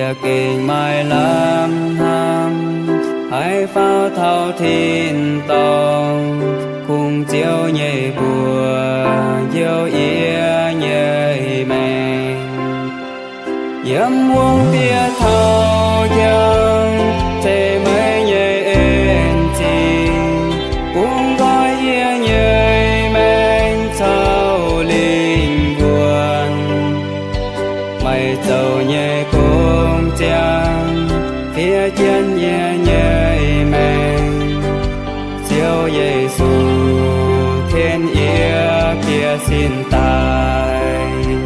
Yie gengh maaih lamh hnamv, haih faaux taux tin-dorngh, kungx Ziouv nyei mbuox youh yie nyei maengc. Yiem wuom bieqc taux jangx, zeiz meih nyei en-zingh, bungx nqoi yie nyei maengc caux lingh wuonh. Meih zoux nyei gong ziangh, fiev jienv yie nyei maengc. Ziouv Yesu, ken yie jiex sin daaih.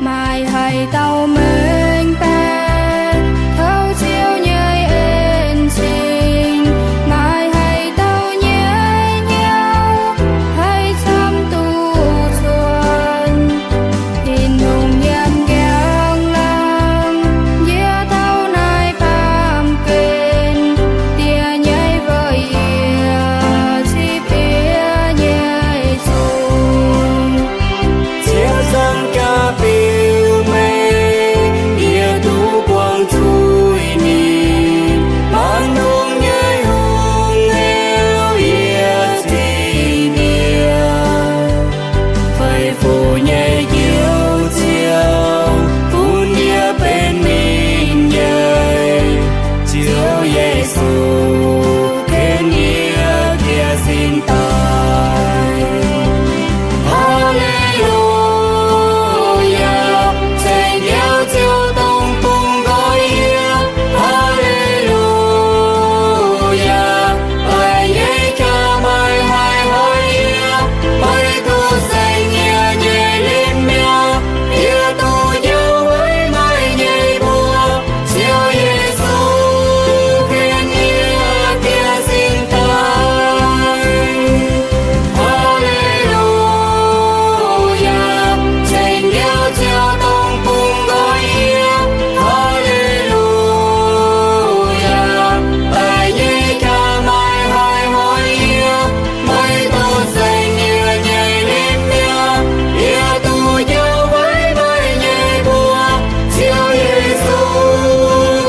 Maaih haaix dauh mengh baeqc taux Ziouv nyei en-zingh? Maaih haaix dauh nyei hnyouv haih camv duqv cuotv? Tin-Hungh yiem njang laangz, yie taux naaiv baamh gen, Die nyei weic yie cipv yie nyei zuiz. Ziouv zungv jaa-biux meih, yie duqv buangh zuiz-nipc. Maanc hungh nyei hungh heuc yie cingx nie, feix fuc nyei Njoux Ziouv, bun yie benx ninh nyei. Ziouv Yesu, ken yie jiex sin daaih. Haa^le^lu^yaa, ceng Njoux Ziouv dongh bungx nqoi yie. Haa^le^lu^yaa, baeqc nyei jaa-maaih haih hoic yie. Meih duqv saeng yie nyei limc mi'aqv. Yie duqv njoux weic meih nyei mbuox. Ziouv Yesu, ken yie jiex sin daaih. Haa^le^lu^yaa, ceng Njoux Ziouv dongh bungx nqoi yie. Haa^le^lu^yaa, baeqc nyei jaa-maaih haih hoic yie. Meih duqv saeng yie nyei limc mi'aqv. Yie duqv njoux weic meih nyei mbuox. Ziouv Yesu,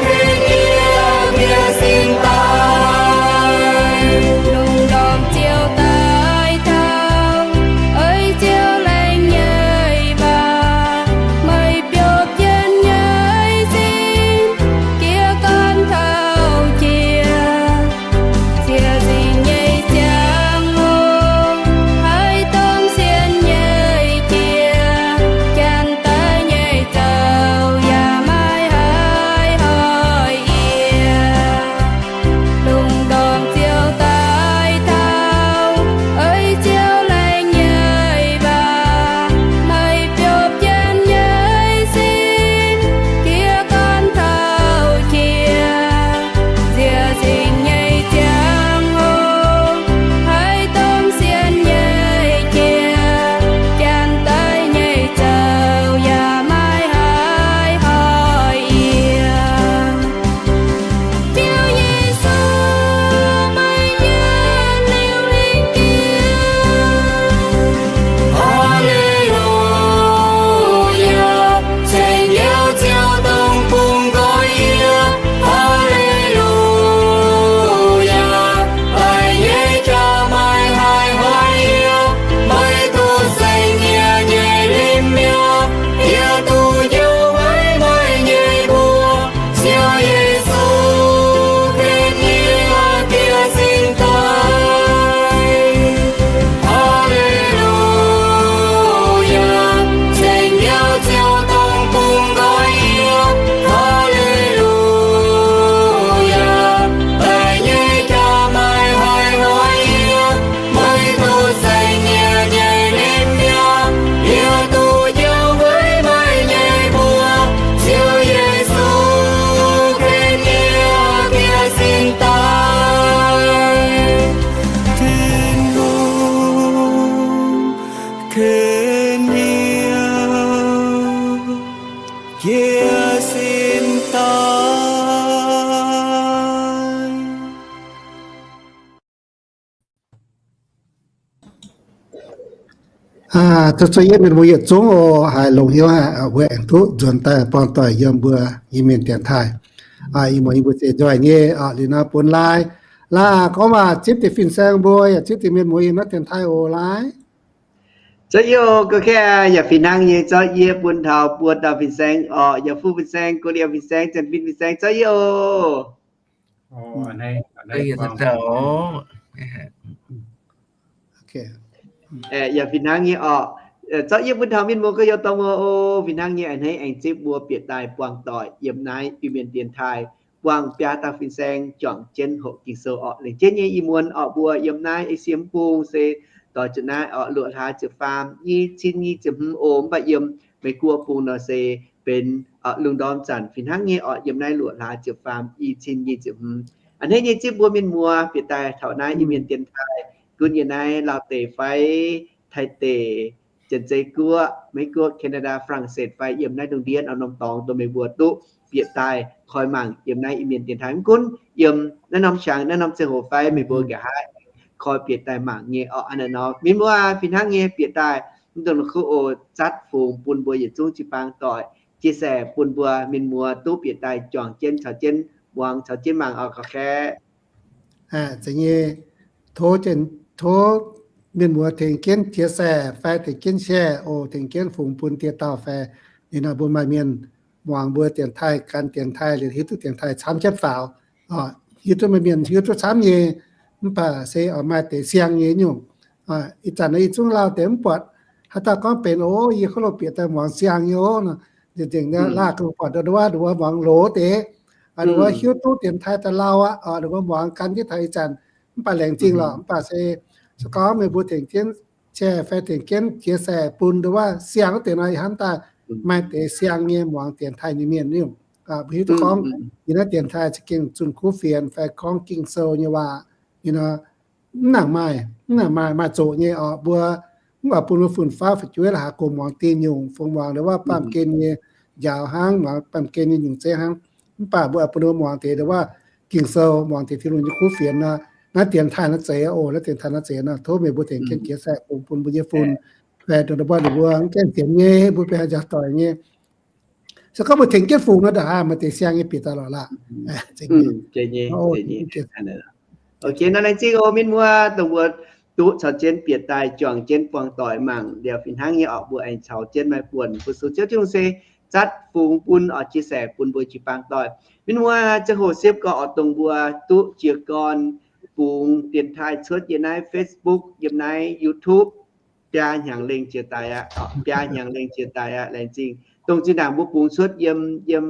ken yie jiex sin daaih. Lungh ndorm Ziouv daaih taux, ei Ziouv laengz nyei waac, meih biopv jienv nyei sin, jiez gorn taux jiex. Ziec zingh nyei ziangh hoc, haih domh sien nyei jiex, janx-daic nyei zoux yaac maiv haih hoic yie. Lungh ndorm Ziouv daaih taux, ei Ziouv laengz nyei waac, meih biopv jienv nyei sin, jiez gorn taux jiex. Ziec zingh nyei ziangh hoc, haih domh sien nyei jiex, janx-daic nyei zoux yaac maiv haih hoic yie. Ziouv Yesu, meih mienh liuz hingh jiex. Haa^le^lu^yaa, ceng Njoux Ziouv dongh bungx nqoi yie. Haa^le^lu^yaa, baeqc nyei jaa-maaih haih hoic yie. Meih duqv saeng yie nyei limc mi'aqv. Yie duqv njoux weic meih nyei mbuox. Ziouv Yesu, ken yie jiex sin daaih. Haa^le^lu^yaa, ceng Njoux Ziouv dongh bungx nqoi yie. Haa^le^lu^yaa, baeqc nyei jaa-maaih haih hoic yie. Meih duqv saeng yie nyei limc mi'aqv. Yie duqv njoux weic meih nyei mbuox. Ziouv Yesu, ken yie jiex sin daaih. Tin-Hungh, ken yie jiex sin daaih. Zuqc zuqc yie mienh muoz yietc zungv oc, haiz longx hnyouv haic, mbuo aengx duqv nzuonx daaih buangh doic yiem mbuo Iu-Mienh dienx taaih. Ih muonz yie mbuo ziex nzoih nyei oc, liuz nor bun Lai, Lai gorngv waac zipv deix fin-saeng mbuo yaac zipv deix mienh muoz yiem naaiv dienx taaih oc, Lai. Zorqv yie oc, gorngv kaav yaac fih hnangv nyei, zorqv yie bun taux buo dauh fin-saeng oc, yaac Fu fin-saeng, Go^liac fin-saeng, Janx-Fin fin-saeng, zorqv yie oc. Yaac fih hnangv nyei oc. Zorqv yie bun taux mienh muoz gorx-youz dorh muoz oc, fih hnangv nyei a'hneiv aengx zipv mbuo bieqc daaih buangh doic yiem naaiv Iu-Mienh dienx taaih, buangh biaa dauh fin-saeng juangc jienv hoqc Ging-Sou orqc. Laengz jienv nyei ih muonz orqc, mbuo yiem naaiv Esie bung se doix zuqc naaiv orqc, luoqc hlaax ziepc faam, nyic cin nyic ziepc hmz oc. Mv baac yiem Meiv Guoqv bung nor se benx lungh ndorm zanc fih hnangv nyei orqc, yiem naaiv luoqc hlaax ziepc faam, nyic cin nyic ziepc hmz. A'hneiv nyei zipv mbuo mienh muoz bieqc daaih taux naaiv Iu-Mienh dienx taaih, gunv yiem naaiv Laauh deic fai Taiv deic, Janx-Zei Guoqv, Meiv Guoqv, Canada, Faa^lang^setv fai yiem naaiv lungh ndiev norm-norm dorngx dongh meih mbuo duqv bieqc daaih koi mangc yiem naaiv Iu-Mienh dienx taaih. Mv gunv yiem naaiv norm qangx, naaiv norm ziangh hoc fai meih mbuo nqa'haav koi bieqc daaih mangc nyei orqc. Hnangv naaiv nor mienh muoz fih hnangv nyei bieqc daaih mv dungx la'kuqv oc, zatv fungx bun mbuo yietc zungv jiu-baang doic, jiex saeqv bun mbuo mienh muoz duqv bieqc daaih juangc jienv caux jienv muangx caux jienv mangc orqc, gauh kaeqv. Tov mienh muoz tengx jienv jiex saeqv fai tengx jienv share oc, tengx jienv fungx bun dieh dauh fai ninh nor mbuo maaih mienh muangx mbuo dienx taaih, gan dienx taaih liuz hiuv duqv dienx taaih camv jienv faaux. Hiuv duqv maaih mienh hiuv duqv camv nyei, mv baac se oix maaih deix siang nyei nyungc. Ih zanc naaiv yie zungv lauh deix mv buatc haaix dauh gorngv benx oc, yie kov loh bieqc daaih muangx siang nyei oc nor. Nzengc nzengc laah buatc ndongc wuov, ndongc wuov muangx loz deix, ndongc wuov hiuv duqv dienx taaih daaih lauh aqv, ndongc wuov muangx gan jienv taux ih zanc. Mv baac laengz zingh lorqc, mv baac se se gorngv meih mbuo tengx jienv share fai tengx jienv jiex saeqv bun ndongc wuov siang wuov deix nor, ih hnamv daaih maaih deix siang nyei muangx dienx taaih nyei mienh nyungc. Mbuo hiuv duqv gorngv yiem naaiv dienx taaih za'gengh zunh kuv fienx fai gorngv Ging-Sou nyei waac, mv nangc maaih, mv nangc maaih, maaih zoqc nyei orqc. Mbuo mv baac bun mbuo fun-faqv fu'jueiv la'haaix gox muangx dingh nyungc, fungx muangx ndongc wuov baamh gen nyei njaaux hnangv, muangx baamh gen nyei nyungc zeiv hnangv. Mv baac mbuo bun mbuo muangx deix ndongc wuov Ging-Sou, muangx deix Tin-Hungh nyei kuv fienx nor, naaiv dienx taaih naaiv zeiz oc, naaiv dienx taaih naaiv zeiz nor, tov meih mbuo tengx jienv jiex saeqv fungx bun mbuo nyei fun, fai ndongc wuov ninh mbuo mv gaengh sienx nyei, mbuo benx haaix njaaux doic nyei. Se gorngv mbuo tengx jienv fungx nor, ndongc haaix maaih deix siang nyei bieqc daaih lorqc laah. Ok, nor laengz zingh oc mienh muoz, dongh mbuo duqv caux jienv bieqc daaih juangc jienv buangh doic mangc liuz fih hnangv nyei orqc, mbuo aengx caux jienv maaih buonc fu-sux Ziouv Tin-Hungh se zatv fungx bun orqc, jiex saeqv bun mbuo jiu-baang doic. Mienh muoz, ziangh hoc siepv gau orqc, dongh mbuo duqv jiez gorn fungx dienx taaih cuotv yiem naaiv Facebook, yiem naaiv YouTube, biaa hnyangx lengh jiex daaih aqv, biaa hnyangx lengh jiex daaih aqv. Laengz zingh dongh zinh ndaangc mbuo bungx cuotv yiem, yiem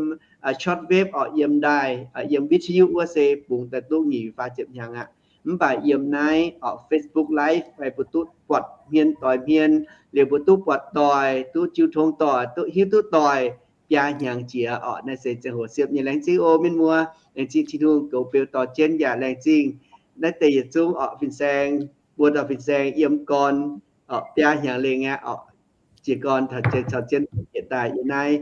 shortwave orqc, yiem ndaaih, yiem วิทยุ wuov se bungx daaih duqv nyic faah ziepc hnyangx aqv. Mv baac yiem naaiv orqc Facebook Live fai mbuo duqv buatc hmien doix hmien, liuz mbuo duqv buatc doic, duqv jiu tong doic, duqv hiuv duqv doic, biaa hnyangx jiex orqc. Naaiv se ziangh hoc siepv nyei. Laengz zingh oc mienh muoz, laengz zingh Tin-Hungh goux beu dorh jienv yaac laengz zingh naaiv deix yietc zungv orqc fin-saeng, mbuo dauh fin-saeng yiem gorn orqc, biaa hnyangx lengh aqv orqc, jiez gorn taux jienv, caux jienv bieqc daaih yiem naaiv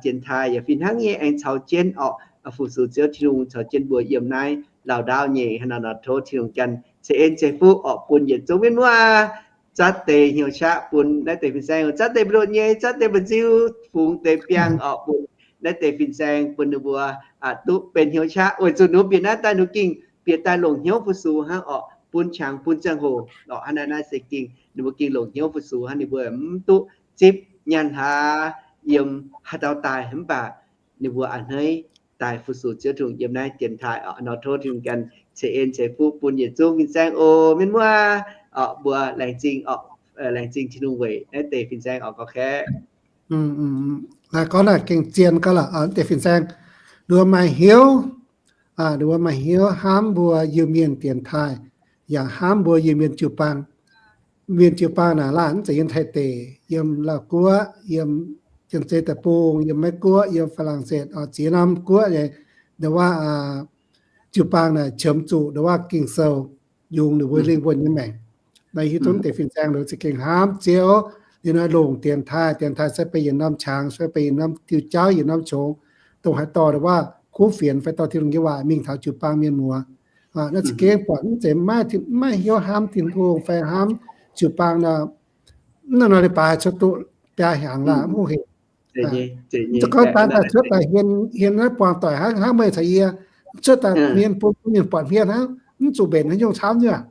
dienx taaih yaac fih hnangv nyei aengx caux jienv orqc, fu-sux Ziouv Tin-Hungh caux jienv mbuo yiem naaiv lauh ndaauv nyei. Hnangv naaiv nor tov Tin-Hungh ganh ceix en ceix fuqv orqc bun yietc zungv mienh muoz. Zatv deix hnyouv qaqv bun naaiv deix fin-saeng, zatv deix mbu'ndongx nyei, zatv deix mba'nziu, fungx deix biangh orqc bun naaiv deix fin-saeng, bun ninh mbuo duqv benx hnyouv qaqv. Weic zuqc ninh mbuo bieqc naaiv daaih ninh mbuo gengh bieqc daaih longc hnyouv fu-sux hnangv orqc, bun qangx bun ziangh hoc orqc. Hnangv naaiv naaiv se gengh ninh mbuo gengh longc hnyouv fu-sux hnangv, ninh mbuo mv duqv zipv nyaanh hlaax yiem haaix dauh daaih, mv baac ninh mbuo a'hneiv daaih fu-sux Ziouv Tin-Hungh yiem naaiv dienx taaih orqc. Nor tov Tin-Hungh ganh ceix en ceix fuqv bun yietc zungv fin-saeng oc mienh muoz. Orqc mbuo laengz zingh orqc, laengz zingh Tin-Hungh weic naaiv deix fin-saeng orqc gauh kaeqv. Naaiv gorngv naaiv gengh zien gauh lorqc, naaiv deix fin-saeng nduov maaih hnyouv, nduov maaih hnyouv hnamv mbuo Iu-Mienh dienx taaih, yaac hnamv mbuo Iu-Mienh jiu-baang. Mienh jiu-baang naaic laanh mv zeiz yiem Taiv deic, yiem Lauv guoqv, yiem Janx-Zei Deic-Bung, yiem Meiv guoqv, yiem Faa^lang^setv, ziex norm guoqv nyei, nduov waac jiu-baang naaic qiemx zuqc nduov waac Ging-Sou yungz ninh mbuo lingh wuonh nyei maengc. Naaiv hiuv duqv deix fin-saeng nduov za'gengh hnamv Ziouv, liuz nor longc dienx taaih. Dienx taaih se benx yietc norm qangx, se benx yietc norm diuh jauv, yietc norm qongx, dongh haaix dorh nduov waac kuv fienx fai dorh Tin-Hungh nyei waac mingh taux jiu-baang mienh muoz. Naaiv za'gengh buatc mv zeiz maiv, maiv hnyouv hnamv Tin-Hungh fai hnamv jiu-baang nor, Mv nor, nor leiz-baaix haih cuotv duqv biaa hnyangx laah, mv hungh hec. Gorngv daaih, daaih cuotv daaih hmien, hmien naaiv buangh doic hnangv, hnangv meih caux yie cuotv daaih hmien bun mienh buatc hmien hnangv, mv zuqc mbenc haaix nyungc camv nyei aac.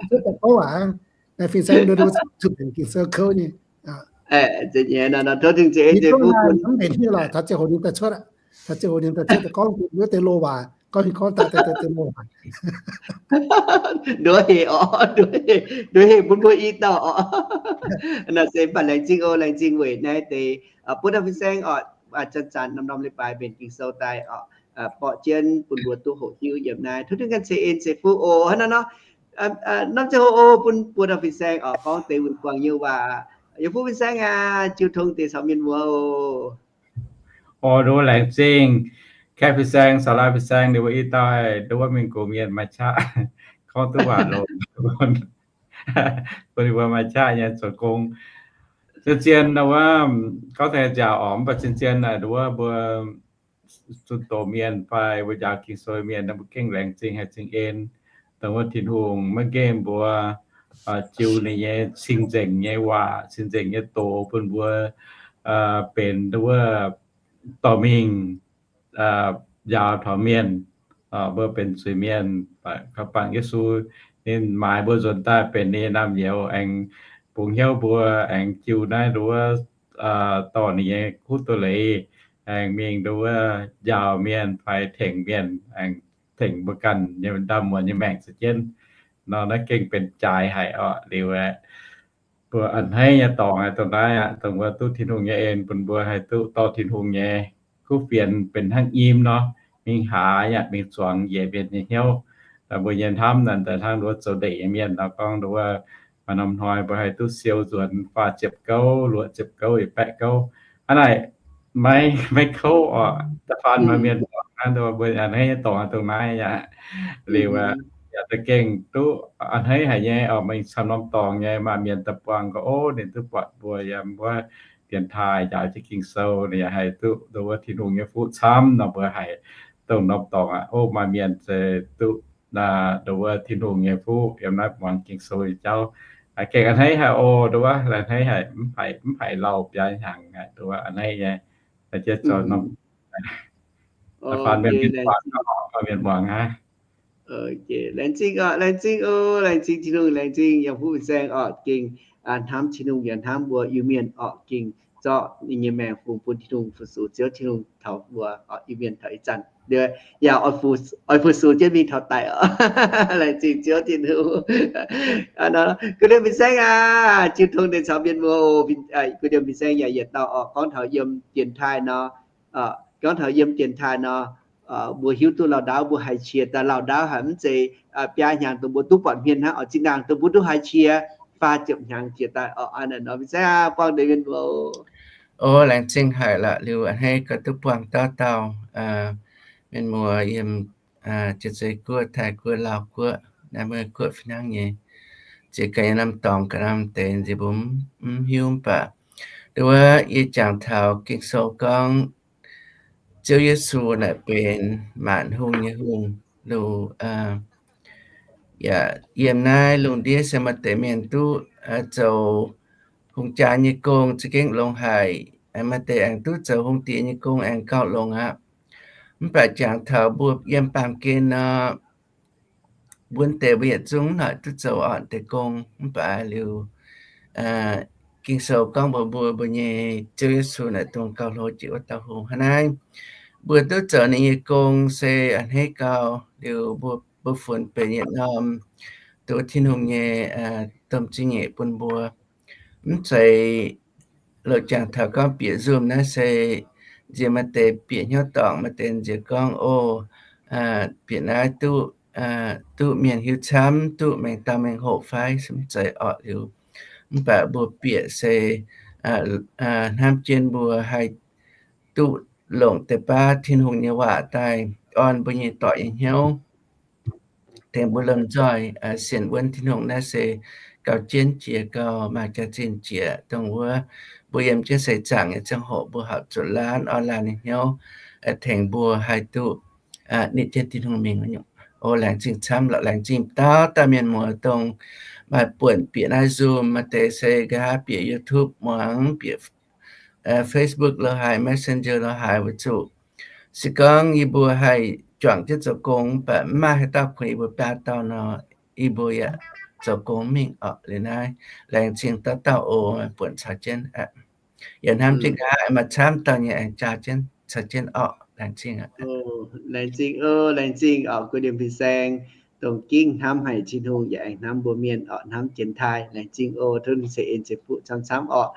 Cuotv daaih gorngv waac hnangv, naaiv fin-saeng nduov zuqc mbenc Ging-Sou kouv nyei. Taux ziangh hoc ninh daaih cuotv, taux ziangh hoc ninh daaih cuotv daaih gorngv wuov deix loz-waac, gorngv hingh gorngv daaih deix loz-waac. Nduov hec oc, nduov hec bun mbuo i dauh oc. Naaiv se mv baac laengz zingh oc, laengz zingh weic naaiv deix butv dauh fin-saeng oc, zanc-zanc norm-norm leiz-baaix mbenc Ging-Sou daaih oc, borqv jienv bun mbuo duqv hoqc hiuv yiem naaiv. Tov Tin-Hungh ganh ceix en ceix fuqv oc. Hnangv naaiv nor, norm ziangh hoc oc, bun butv dauh fin-saeng oc gorngv deix wuic buangh nyei waac. Yiem fuqv fin-saeng aac, jiu tong deix caux mienh muoz oc. Oc, nduov laengz zingh. Kaeqv fin-saeng caux laai fin-saeng ninh mbuo i dauh, nduov mingh gox mienh maaih qaqv, gorngv duqv waac loz, bun ninh mbuo maaih qaqv nyei zoux gong. Zien-zien nduov, gorngv tengx nziaauc oc, mv baac zien-zien naaic nduov mbuo zunh doz mienh fai mbuo njaaux Ging-Sou mienh, mbuo gengh laengz zingh haic, zingh en. Dongh wuov Tin-Hungh maiv nqemh mbuo, jiu ninh nyei cing-nzengc nyei waac, cing-nzengc nyei doz bun mbuo benx nduov dorh mingh njaaux taux mienh, mbuo benx zuiz-mienh, bangc Yesu ninh maaiz mbuo nzuonx daaih benx ninh nyei naamh nyouz aengx bungx hnyouv mbuo aengx jiu naaiv nduov dorh ninh nyei kuv doz-leiz aengx mingh nduov njaaux mienh fai tengx mienh aengx tengx mbuo ganh nyei ndaamv muonz nyei maengc za'jienv. Nor naaiv gengh benx jaaix haic oc. Liuz aeqv, mbuo a'hneiv nyei dorngx aeqv, dongh naaiv aqv, dongh wuov duqv Tin-Hungh nyei en bun mbuo haih duqv dorh Tin-Hungh nyei kuv fienx benx hnangv nyim nor, mingh hlaax yaac mingh zuangx njiec mienh nyei hnyouv. Mbuo nyei hnamv naaic daaih hnangv nduov zoux ndeic nyei mienh nor, gorngv nduov maaih norm hnoi mbuo haih duqv siou nzuonx faah ziepc gouv, luoqc ziepc gouv, yietc baeqv gouv. Hnangv naaic maiv, maiv kouv oc. Da'faanh maaih mienh muangx hnangv nduov mbuo a'hneiv nyei dorngx dongh naaiv aqv. Liuz yaac za'gengh duqv a'hneiv haic nyei oc. Mingh camv norm dorngx nyei maaih mienh daaih buangh ga'oc ninh duqv buatc mbuo yiem wuov dienx taaih njaaux jienv Ging-Sou, ninh yaac haih duqv nduov wuov Tin-Hungh nyei fuqv camv nor, mbuo haih dongh norm dorngx aqv. Ov, maaih mienh se duqv nduov wuov Tin-Hungh nyei fuqv yiem naaiv muangx Ging-Sou nyei jauv. Gengh a'hneiv haic oc, nduov wuov a'hneiv haic, mv haiz lauh biaa hnyangx aqv, nduov wuov a'hneiv nyei. Da'faanh mienh muangx aqv. Laengz zingh oc, laengz zingh oc, laengz zingh Tin-Hungh, laengz zingh yiem fuqv fin-saeng oc. Gengh hnamv Tin-Hungh yaac hnamv mbuo Iu-Mienh oc. Gengh zorqv ninh nyei maengx fungx bun Tin-Hungh fu-sux Ziouv Tin-Hungh taux mbuo oc, Iu-Mienh taux ih zanc yaac oix fu-sux jienv mingh taux daic oc. Laengz zingh Ziouv Tin-Hungh. Gu'nyuoz fin-saeng aac, jiu tong deix caux mienh muoz, gu'nyuoz fin-saeng yaac yietc dauh oc, gorngv taux yiem dienx taaih nor, gorngv taux yiem dienx taaih nor, mbuo hiuv duqv lauh ndaauv mbuo haih qiex daaih, lauh ndaauv haic mv zeiz biaa hnyangx dongh mbuo duqv buatc hmien hnangv oc. Zinh ndaangc dongh mbuo duqv haih qiex faah ziepc hnyangx qiex daaih oc. Aa, naaic nor fin-saeng buangh deix mienh muoz. O, laengz zingh haic lorqc. Liuz a'hneiv gauh duqv buangh dauh dauh mienh muoz yiem Janx-Zei Guoqv, Taiv Guoqv, Laauv Guoqv, naaiv Meiv Guoqv fih hnangv nyei. Ziex ganh nyei norm dorngx ganh norm deix nziex mbuo mv hiuv mv baac nduov yie jangx taux Ging-Sou gorngv Ziouv Yesu naaic benx maanc hungh nyei hungh. Liuz yaac yiem naaiv lungh ndiev se maaih deix mienh duqv zoux hungh jaa nyei gong za'gengh longx haic, maaih deix aengx duqv zoux hungh diex nyei gong aengx gauh longx aqv. Mv baac jangx taux mbuo yiem baamh gen nor, mbuo deix mbuo yietc zungv mv noic duqv zoux orqc deix gong. Mv baac liuz Ging-Sou gorngv mbuox mbuo, mbuo nyei Ziouv Yesu naaic dongh gauh hlo jiex wuov dauh hungh. Hnangv naaiv mbuo duqv zoux ninh nyei gong se a'hneiv gau. Liuz mbuo, mbuo funx benx yietc norm dongh Tin-Hungh nyei domh zingh nyeic bun mbuo. Mv zeiz longc jangx taux gorngv bieqc nzunc naaiv se nziex maaih deix bieqc hnyouv dorngc, maaih deix nziex gorngv, o, bieqc naaiv duqv, duqv mienh hiuv camv, duqv mengh dauh mengh hoqc fai, mv zeiz orqc. Liuz mv baac mbuo bieqc se hnamv jienv mbuo haih duqv longc deix baav Tin-Hungh nyei waac daaih orn mbuo nyei doic nyei hnyouv, tengx mbuo lomh nzoih sienx wuonv Tin-Hungh. Naaiv se gauh jienv jiex, gauh maaih jaax-zinh jiex, dongh wuov mbuo yiem jienv seix zaangc nyei ziangh hoc mbuo horpc zuqc laanh orn laanh nyei hnyouv tengx mbuo haih duqv nitv jienv Tin-Hungh mingh nyungc. O, laengz zingh camv lorqc. Laengz zingh dauh dauh mienh muoz dongh maaih buonc bieqc naaiv Zoom, maaih deix se nqa'haav bieqc YouTube muangx, bieqc Facebook lo haaix, Messenger lo haaix, weic zuqc se gorngv yie mbuo haih juangc jienv zoux gong, mv baac mv maaih haaix dauh kuinx yie mbuo biaa dauh nor, yie mbuo yaac zoux gong mingh orqc. Liuz naaiv laengz zingh dauh dauh oc, buonc caux jienv. Yaac hnamv jienv nqa'haav maaih camv dauh nyei aengx jaa jienv caux jienv orqc. Laengz zingh aqv. Laengz zingh oc, laengz zingh orqc, guv ndiemc fin-saeng, dongh gengh hnamv haic Tin-Hungh yaac aengx hnamv mbuo mienh orqc, hnamv janx-taaih. Laengz zingh oc, tov ninh ceix en ceix fuqv camv-camv orqc.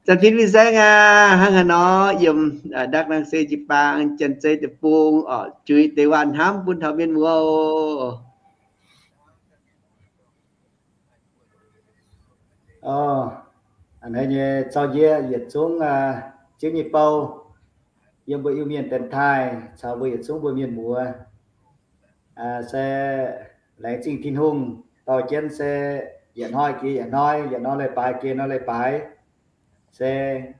Janx-fin fin-saeng aac, hnangv haaix nor yiem Ndakv Nang Se jiu-baang Janx-Zei Deic-Bung orqc, juix deix waac hnamv bun taux mienh muoz oc. A'hneiv nyei zorqv yie yietc zungv Ziouv nyei bou, yiem mbuo Iu-Mienh dienx taaih caux mbuo yietc zungv mbuo mienh muoz, se laengz zingh Tin-Hungh dorh jienv se yietc hnoi jiex yietc hnoi, yietc norm leiz-baaix jiex norm leiz-baaix, se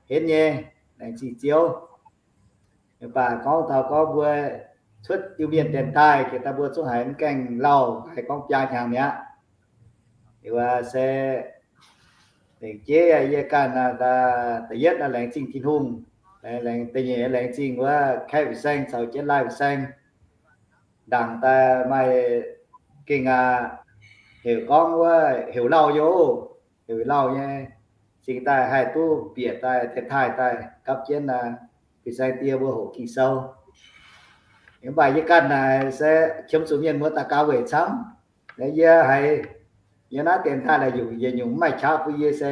henv nyei, laengz zingh Ziouv. Mv baac gorngv taux gorngv mbuo cuotv Iu-Mienh dienx taaih jiex daaih mbuo zungv haiz mv gaengh lauh, haiz gorngv biaa hnyangx mi'aqv. Liuz se lengc jeiv yie ganh da'yietv laengz zingh Tin-Hungh, da'nyeic laengz zingh wuov Kaeqv fin-saeng caux jienv Laai fin-saeng. Ndaangc daaih maaih gengh aac, heuc gorngv wuov heuc lauh nyei, heuc lauh nyei, cingx daaih haih duqv bieqc daaih dienx taaih daaih gapv jienv fin-saeng die mbuo hoqc Ging-Sou. Mv baac yie ganh naaic se qiemx zuqc mienh muoz daux gaux weic camv. Yie haiz yie naaiv dienx taaih laaix nyungc, yietc nyungc mv maaih qaqv bun yie se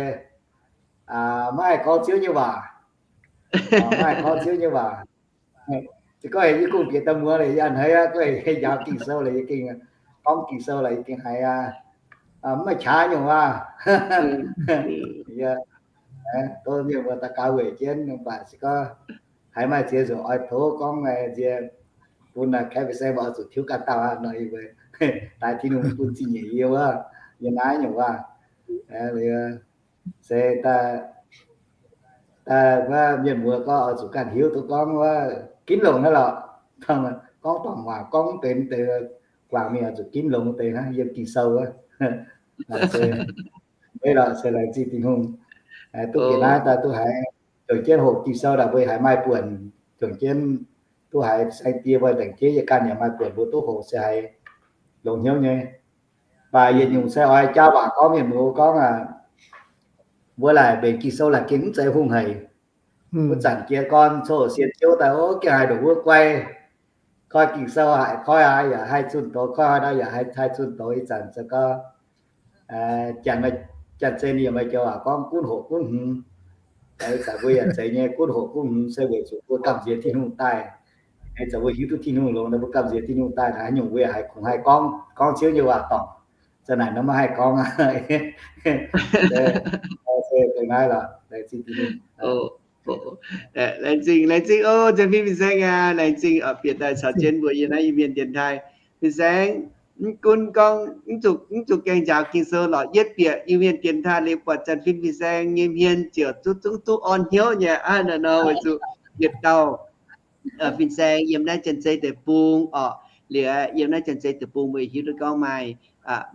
maiv haih gorngv Ziouv nyei waac. Maiv haih gorngv Ziouv nyei waac. Se gorngv heuc yie kungx bieqc daaih muoz leiz, yie a'hneiv aqv, gorngv heuc yie njaaux Ging-Sou leiz, yie gengh gorngv Ging-Sou leiz, yie gengh haiz mv maaih qaqv nyungc waac. Yie tov mienh muoz daux gaux weic jienv, mv baac se gorngv haiz maaih ziex nzunc oix tov gorngv nziex bun Kaeqv fin-saeng mbuo oix zuqc tiuv ganh dauh aqv nor, yie mbuo daaih Tin-Hungh bun zingh nyeic yie wuov, yie naaiv nyungc waac. Se daaih, daaih wuov mienh muoz gorngv oix zuqc ganh hiuv duqv gorngv wuov ginv longx naaiv lorqc. Gorngv dongh waac gorngv mv benx deix, guangc mingh oix zuqc ginv longx deix naaiv yiem Ging-Sou wuov. Mv lorqc se laengz zingh Tin-Hungh duqv bieqc naaiv daaih duqv haiz juangc jienv hoqc Ging-Sou daaih mbuo haiz maaih buonc, juangc jienv duqv haiz saeng-die mbuo lengc jeiv yie ganh yaac maaih buonc mbuo duqv hoqc se haiz longx hnyouv nyei. Mv baac yietc nyungc se oix jaa waac gorngv mienh muoz gorngv aac, mbuo laaic mbenc Ging-Sou laaic gengh mv zeiz hungh haic. Wuov zanc jiez gorn coqv sienx Ziouv daaih, o, gengh haiz ndongc wuov guai. Koi Ging-Sou haiz, koi haiz yaac haih zunh doz, koi haaix ndau yaac haih, haih zunh doz. Ih zanc se gorngv Janx-Zei ninh yaac maaih joux waac gorngv gunv hoqc gunv hmz. Ih zanc mbuo yaac zeiz nyei, gunv hoqc gunv hmz se weic zuqc mbuo gamh nziex Tin-Hungh daaih. Ih zanc mbuo hiuv duqv Tin-Hungh longx nor, mbuo gamh nziex Tin-Hungh daaih naaic, haaix nyungc mbuo yaac haih kungx haih gorngv, gorngv Ziouv nyei waac dorngc. Za'naaic nor maiv haih gorngv. Se dongh naaiv lorqc, laengz zingh Tin-Hungh. Laengz zingh, laengz zingh oc, Janx-Fin fin-saeng aac, laengz zingh oc, bieqc daaih caux jienv mbuo yiem naaiv Iu-Mienh dienx taaih. Fin-saeng, mv gunv gorngv mv zuqc, mv zuqc gaengh njaaux Ging-Sou lorqc, yietv bieqc Iu-Mienh dienx taaih liuz buatc Janx-Fin fin-saeng nyei hmien ziouc duqv, zungv duqv orn hnyouv nyei aqv. Naaiv nor weic zuqc yietc dauh fin-saeng yiem naaiv Janx-Zei Deic-Bung orqc. Liuz yiem naaiv Janx-Zei Deic-Bung mbuo hiuv duqv gorngv maaih,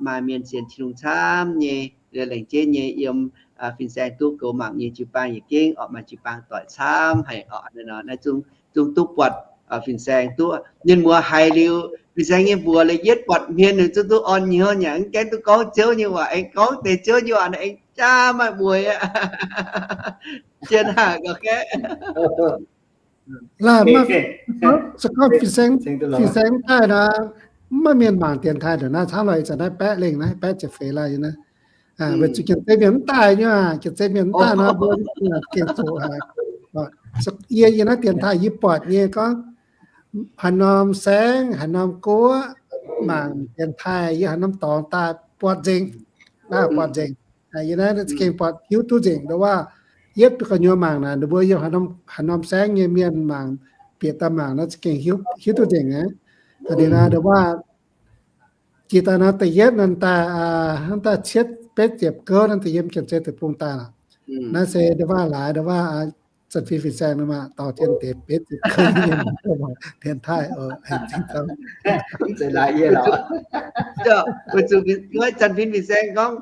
maaih mienh sienx Tin-Hungh camv nyei, liuz laengz jienv nyei yiem fin-saeng duqv goux mangc nyei jiu-baang yaac gengh orqc, maaih jiu-baang doic camv haic orqc. Naaiv nor naaiv zungv, zungv duqv buatc fin-saeng duqv mienh muoz haiz liuz fin-saeng nyei mbuox liuz yietv buatc hmien ninh zungv duqv orn hnyouv nyei, mv gaengh duqv gorngv Ziouv nyei waac, aengx gorngv deix Ziouv nyei waac naaiv aengx jaa maaih mueiz aqv. Jien haic gauh gaeqv. Laanh maaih, se gorngv fin-saeng, fin-saeng daaih nor, mv maaih mienh mangc dienx taaih ndongc naaiv camv lorqc. Ih zanc naaiv baeqv lengh naaiv, baeqv ziepc feix laanh naaiv. Weic zuqc Janx-Zei mienh mv daaih nyei aac, Janx-Zei mienh mv daaih nor mbuo gengh zoqc haic. Yie, yie naaiv dienx taaih yie buatc nyei gorngv haaix norm saengv, haaix norm guoqv, mangc dienx taaih yiem haaix norm dorngx daaih buatc nzengc. Naaiv buatc nzengc. Yie naaiv za'gengh buatc hiuv duqv nzengc ndongc waac. Yietv gu'nyuoz mangc naaic, ninh mbuo yiem haaix norm, haaix norm saengv nyei mienh mangc, bieqc daaih mangc naaiv za'gengh hiuv, hiuv duqv nzengc aqv. Da'nyeic naaiv ndongc waac, jiex daaih naaiv da'yietv naaiv daaih, hnangv daaih cietv betv ziepc gouv naaiv daaih yiem Janx-Zei Deic-Bung daaih lorqc. Naaiv se ndongc waac laaix ndongc waac, Zanc Fin Fin-Saeng nor maah, dorh jienv deix betv ziepc kouv mienh mangc dienx taaih oc, laengz zingh dauh. Weic zuqc Zanc Fin Fin-Saeng gorngv,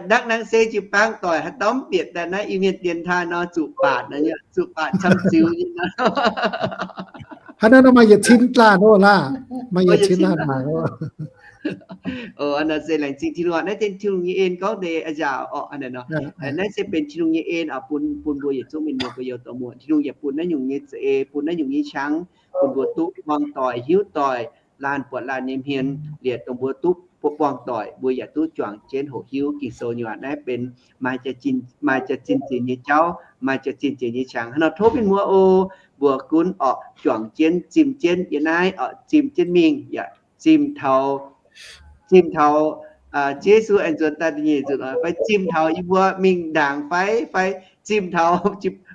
ndakv naaiv se jiu-baang doic haaix dauh mv bieqc daaih naaiv Iu-Mienh dienx taaih nor, zuqc baatc, zuqc baatc camv ziux nyei nor. Hnangv naaiv nor maaih yietc cin laanh oc laah, maaih yietc cin laanh maaic oc. Nor se laengz zingh Tin-Hungh, naaiv se Tin-Hungh nyei en gorngv deix a'nziaauc orqc. Naaiv se benx Tin-Hungh nyei en oc, bun, bun mbuo yietc zungv mienh muoz gorx-youz dorh muoc. Tin-Hungh yaac bun naaiv nyungc nyei za'eix, bun naaiv nyungc nyei qangx, bun mbuo duqv buangh doic, hiuv doic, laanh buatc laanh nyei hmien, liuz dongh mbuo duqv buangh doic, mbuo yaac duqv juangc jienv hoqc hiuv Ging-Sou nyei waac. Naaiv benx maaih jaax-zinh, maaih jaax-zinh zinx nyei jauv, maaih jaax-zinh zinx nyei qangx. Hnangv nor tov mienh muoz oc, mbuo gunv oc juangc jienv zimh jienv yiem naaiv oc, zimh jienv mingh yaac zimh taux, zimh taux Ziouv Yesu aengx nzuonx daaih nyei nzunc oc, fai zimh taux yie mbuo mingh ndaangc fai, fai zimh taux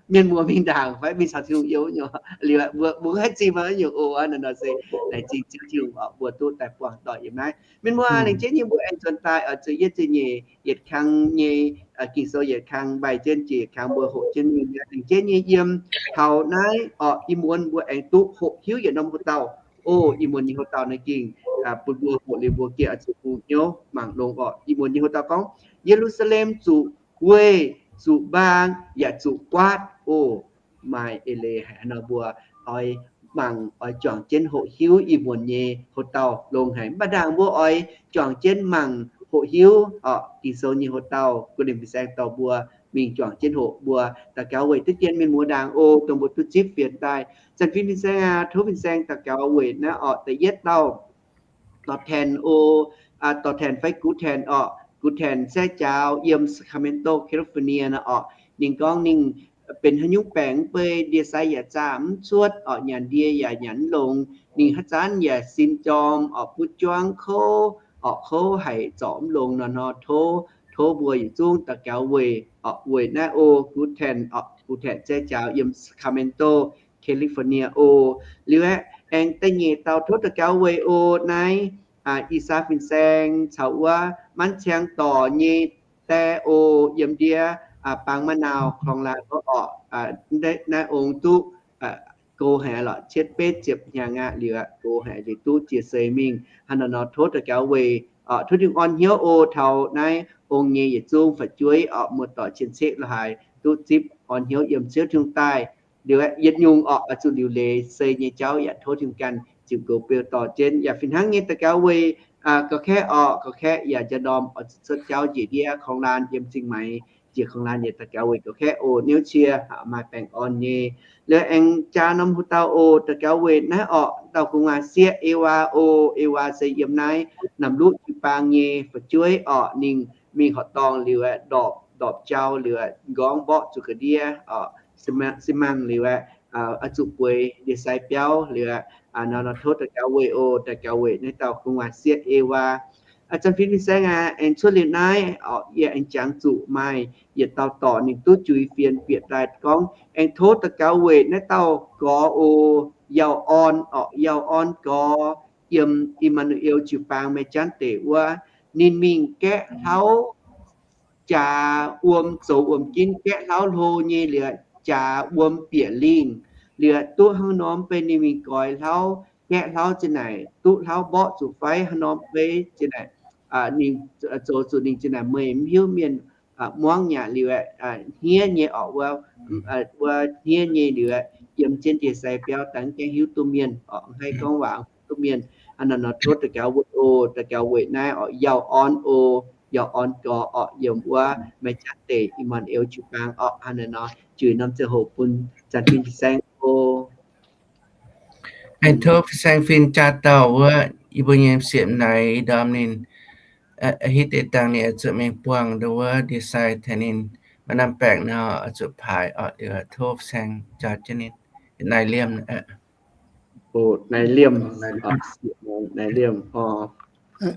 mienh muoz mingh ndaangc fai mingh caux Tin-Hungh youz nyei. Liuz mbuo, mbuo haih zimh nyei oc. Naaiv nor se laengz zingh Ziouv Tin-Hungh oc, mbuo duqv daaih buangh doic yiem naaiv. Mienh muoz, lengc jeiv nyei mbuo aengx nzuonx daaih oc, ziepc yietv ziepc nyeic yietc kang nyei Ging-Sou yietc kang mbaih jienv jiex kang mbuo hoqc jienv mingh. Lengc jeiv nyei yiem taux naaiv oc, ih muonz mbuo aengx duqv hoqc hiuv yietc norm hoc dauh. O, ih muonz nyei hoc dauh naaiv ging bun mbuo hoqc liuz mbuo gengh oix zuqc bungx hnyouv mangc longx oc. Ih muonz nyei hoc dauh gorngv, Ye^lu^saa^lem zuqc weih, zuqc mbaang, yaac zuqc guaatv. O, maaih eix leiz haic nor mbuo oix mangc, oix juangc jienv hoqc hiuv ih muonz nyei hoc dauh longx haic. Mv baac ndaangc mbuo oix juangc jienv mangc hoqc hiuv oc, Ging-Sou nyei hoc dauh, gunv ninh fin-saeng dorh mbuo mingh juangc jienv hoqc. Mbuo daux gaux weic diqv dien mienh muoz ndaangc oc, dongh mbuo duqv zipv fienx daaih. Zanc Fin Fin-Saeng aac, tov fin-saeng daux gaux weic naaiv oc, da'yietv dauh dorh taenx oc, dorh taenx fai gux taenx oc, gux taenx Saeqv Jaaux yiem Sacramento, California nor oc. Ninh gorngv ninh benx haaix nyungc baengc mv bei, ndie-sai yaac zaah mv cuotv oc, nyanc ndie yaac nyanc mv longx. Ninh haaix zanc yaac sin jorm oc, butv juangv kouv oc, kouv haic zorc mv longx nor nor, tov, tov mbuo yietc zungv daux gaux weic oc, weic naaiv oc, gux taenx oc, gux taenx Saeqv Jaaux yiem Sacramento, California oc. Liuz aeqv, aengx da'nyeic dauh tov daux gaux weic oc, naaiv Ih Saa Fin-Saeng caux wuov Manv Ciang Dorc nyei die oc, yiem ndiev Baang Ma'nauh, Korng-Laac wuov oc. Naaiv ong duqv go haic lorqc, cietv betv ziepc hnyangx aqv. Liuz aeqv, go haic liuz duqv jiex seix mingh. Hnangv naaiv nor tov daux gaux weic, tov Tin-Hungh orn hnyouv oc, taux naaiv ong nyei yietc zungv fu'jueiv oc, muoz-doic cien-ceqv la'haaix duqv zipv orn hnyouv yiem Ziouv Tin-Hungh daaih. Liuz aeqv, yietc nyungc oc, oix zuqc liuc leiz sei nyei jauv yaac tov Tin-Hungh ganh ziux goux beu dorh jienv. Yaac fih hnangv nyei daux gaux weic Ga'kaeqv oc, Ga'kaeqv yaac njang ndorm oix zuqc cuotv jauv njiec ndiev Korng-Laac yiem Zingh Maix, njiec Korng-Laac yaac daux gaux weic Ga'kaeqv oc, niouv cie maaih baengh orn nyei. Liuz aengx jaa norm hoc dauh oc, daux gaux weic naaiv oc, dauh gu'nguaaz-sieqv Ewaa oc. Ewaa se yiem naaiv Namc Luqv jiu-baang nyei fu'jueiv oc. Ninh mingh horqc dorngh liuz aeqv, ndorpc, ndorpc jauv liuz aeqv, m'nqorngv mborqv zuqc ga'ndiev oc, si mangc liuz aeqv, oix zuqc bueix ndie-sai biauv liuz aeqv, nor nor tov daux gaux weic oc, daux gaux weic naaiv dauh gu'nguaaz-sieqv Ewaa. Zanc Fin Fin-Saeng aac, aengx cuotv liuz naaiv oc, yie aengx jangx zuqc maaih yietc dauh dorc ninh duqv juix fienx bieqc daaih gorngv, aengx tov daux gaux weic naaiv dauh gorx oc, Yauh Orn oc, Yauh Orn gorx, yiem I^maa^nu^el jiu-baang Maengh Jaanv deic wuov. Ninh mingh gaeqv hlauv jaax wuom, zoux wuom-ginv gaeqv hlauv hlo nyei liuz, jaax wuom bieqc lingh liuz, duqv haaix norm beiv ninh mingh goix hlauv, gaeqv hlauv zinh naaic, duqv hlauv mborqv zuqc fai haaix norm beiv zinh naaic, ninh zoux zuqc ninh zinh naaic meih mv hiuv mienh muangv nyei liuz, hniev nyei oc, wuov hniev nyei liuz, yiem jienv ndie-sai biauv dangv gaengh hiuv duqv mienh oc, haih gorngv waac duqv mienh. Hnangv naaiv nor tov daux gaux weic oc, daux gaux weic naaiv oc, Yauh Orn oc, Yauh Orn gorx oc, yiem wuov Maengh Jaanv deic I^maa^nu^el jiu-baang oc. Hnangv naaiv nor juix norm ziangh hoc bun Zanc Fin Fin-Saeng oc. Aengx tov Fin-Saeng Fin jaa dauh wuov, yie mbuo nyei siepv naaic ih ndorm ninh hitv deix dangh ninh oix zuqc mingh buangh ndau wuov ndie-sai tengx ninh maaih norm baengc nor oix zuqc paaix oc. Liuz tov Fin-Saeng jaa jienv ninh. Naaiv Liemh, Naaiv Liemh, Naaiv Liemh, Naaiv Liemh.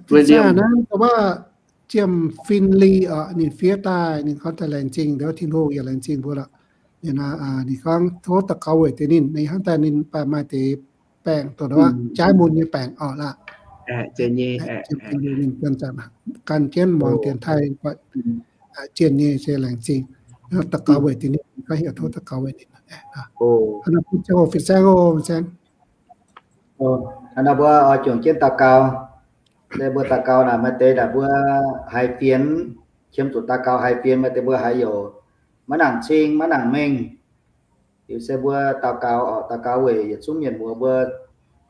Fin-Saeng naaiv, Ziemh Fin Li oc, ninh fiev daaih ninh gorngv daaih laengz zingh, ndau Tin-Hungh yaac laengz zingh mbuo lorqc. Ninh gorngv tov daux gaux weic deix ninh, ninh hnangv daaih ninh baac maaih deix baengc dongh wuov jaaiv mun nyei baengc oc lorqc. Ninh ganh jienv muangx dienx taaih jienh nyei se laengz zingh. Daux gaux weic deix ninh Gorngv heuc tov daux gaux weic ninh. Hnangv nor bun ziangh hoc fin-saeng oc, fin-saeng. Hnangv nor mbuo oix juangc jienv daux gaux. Se mbuo daux gaux naaic maaih deix naaic mbuo haiz fienx, qiemx zuqc daux gaux haiz fienx, maaih deix mbuo haiz youc maiv nangc cing, maiv nangc mengh. Liuz se mbuo daux gaux oc, daux gaux weic yietc zungv mienh muoz mbuo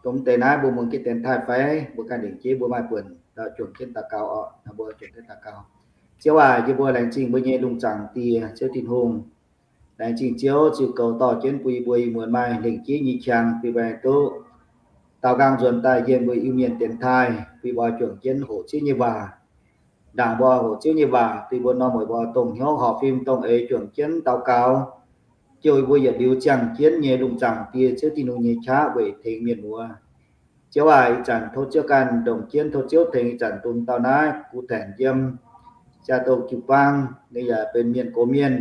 dongh mv deix naaiv mbuo muangx jienv dienx taaih fai mbuo ganh lengc jeiv mbuo maaih buonc juangc jienv daux gaux oc. Mbuo juangc jienv daux gaux. Ziouv aac, yie mbuo laengz zingh mbuo nyei lungh zaangc Die, Ziouv Tin-Hungh. Laengz zingh Ziouv ziux goux dorh jienv bun yie mbuo ih muonz maaih lengc jeiv nyei qangx bun mbuo aengx duqv daaux nqaang nzuonx daaih yiem mbuo Iu-Mienh dienx taaih, bun mbuo juangc jienv hoqc Ziouv nyei waac, ndaangc mbuo hoqc Ziouv nyei waac, bun mbuo norm mueic mbuo dongh hnyouv horpc fim dongh eix juangc jienv daux gaux, jouh yie mbuo yietc liuz ziangh jienv nyei lungh zaangc Die, Ziouv Tin-Hungh nyei qaqv weic tengx mienh muoz. Ziouv aac, ih zanc tov Ziouv ganh ndongc jienv, tov Ziouv tengx ih zanc dongh dauh naaiv guv taenx yiem Seattle jiu-baang, ninh yaac benx mienh gox mienh,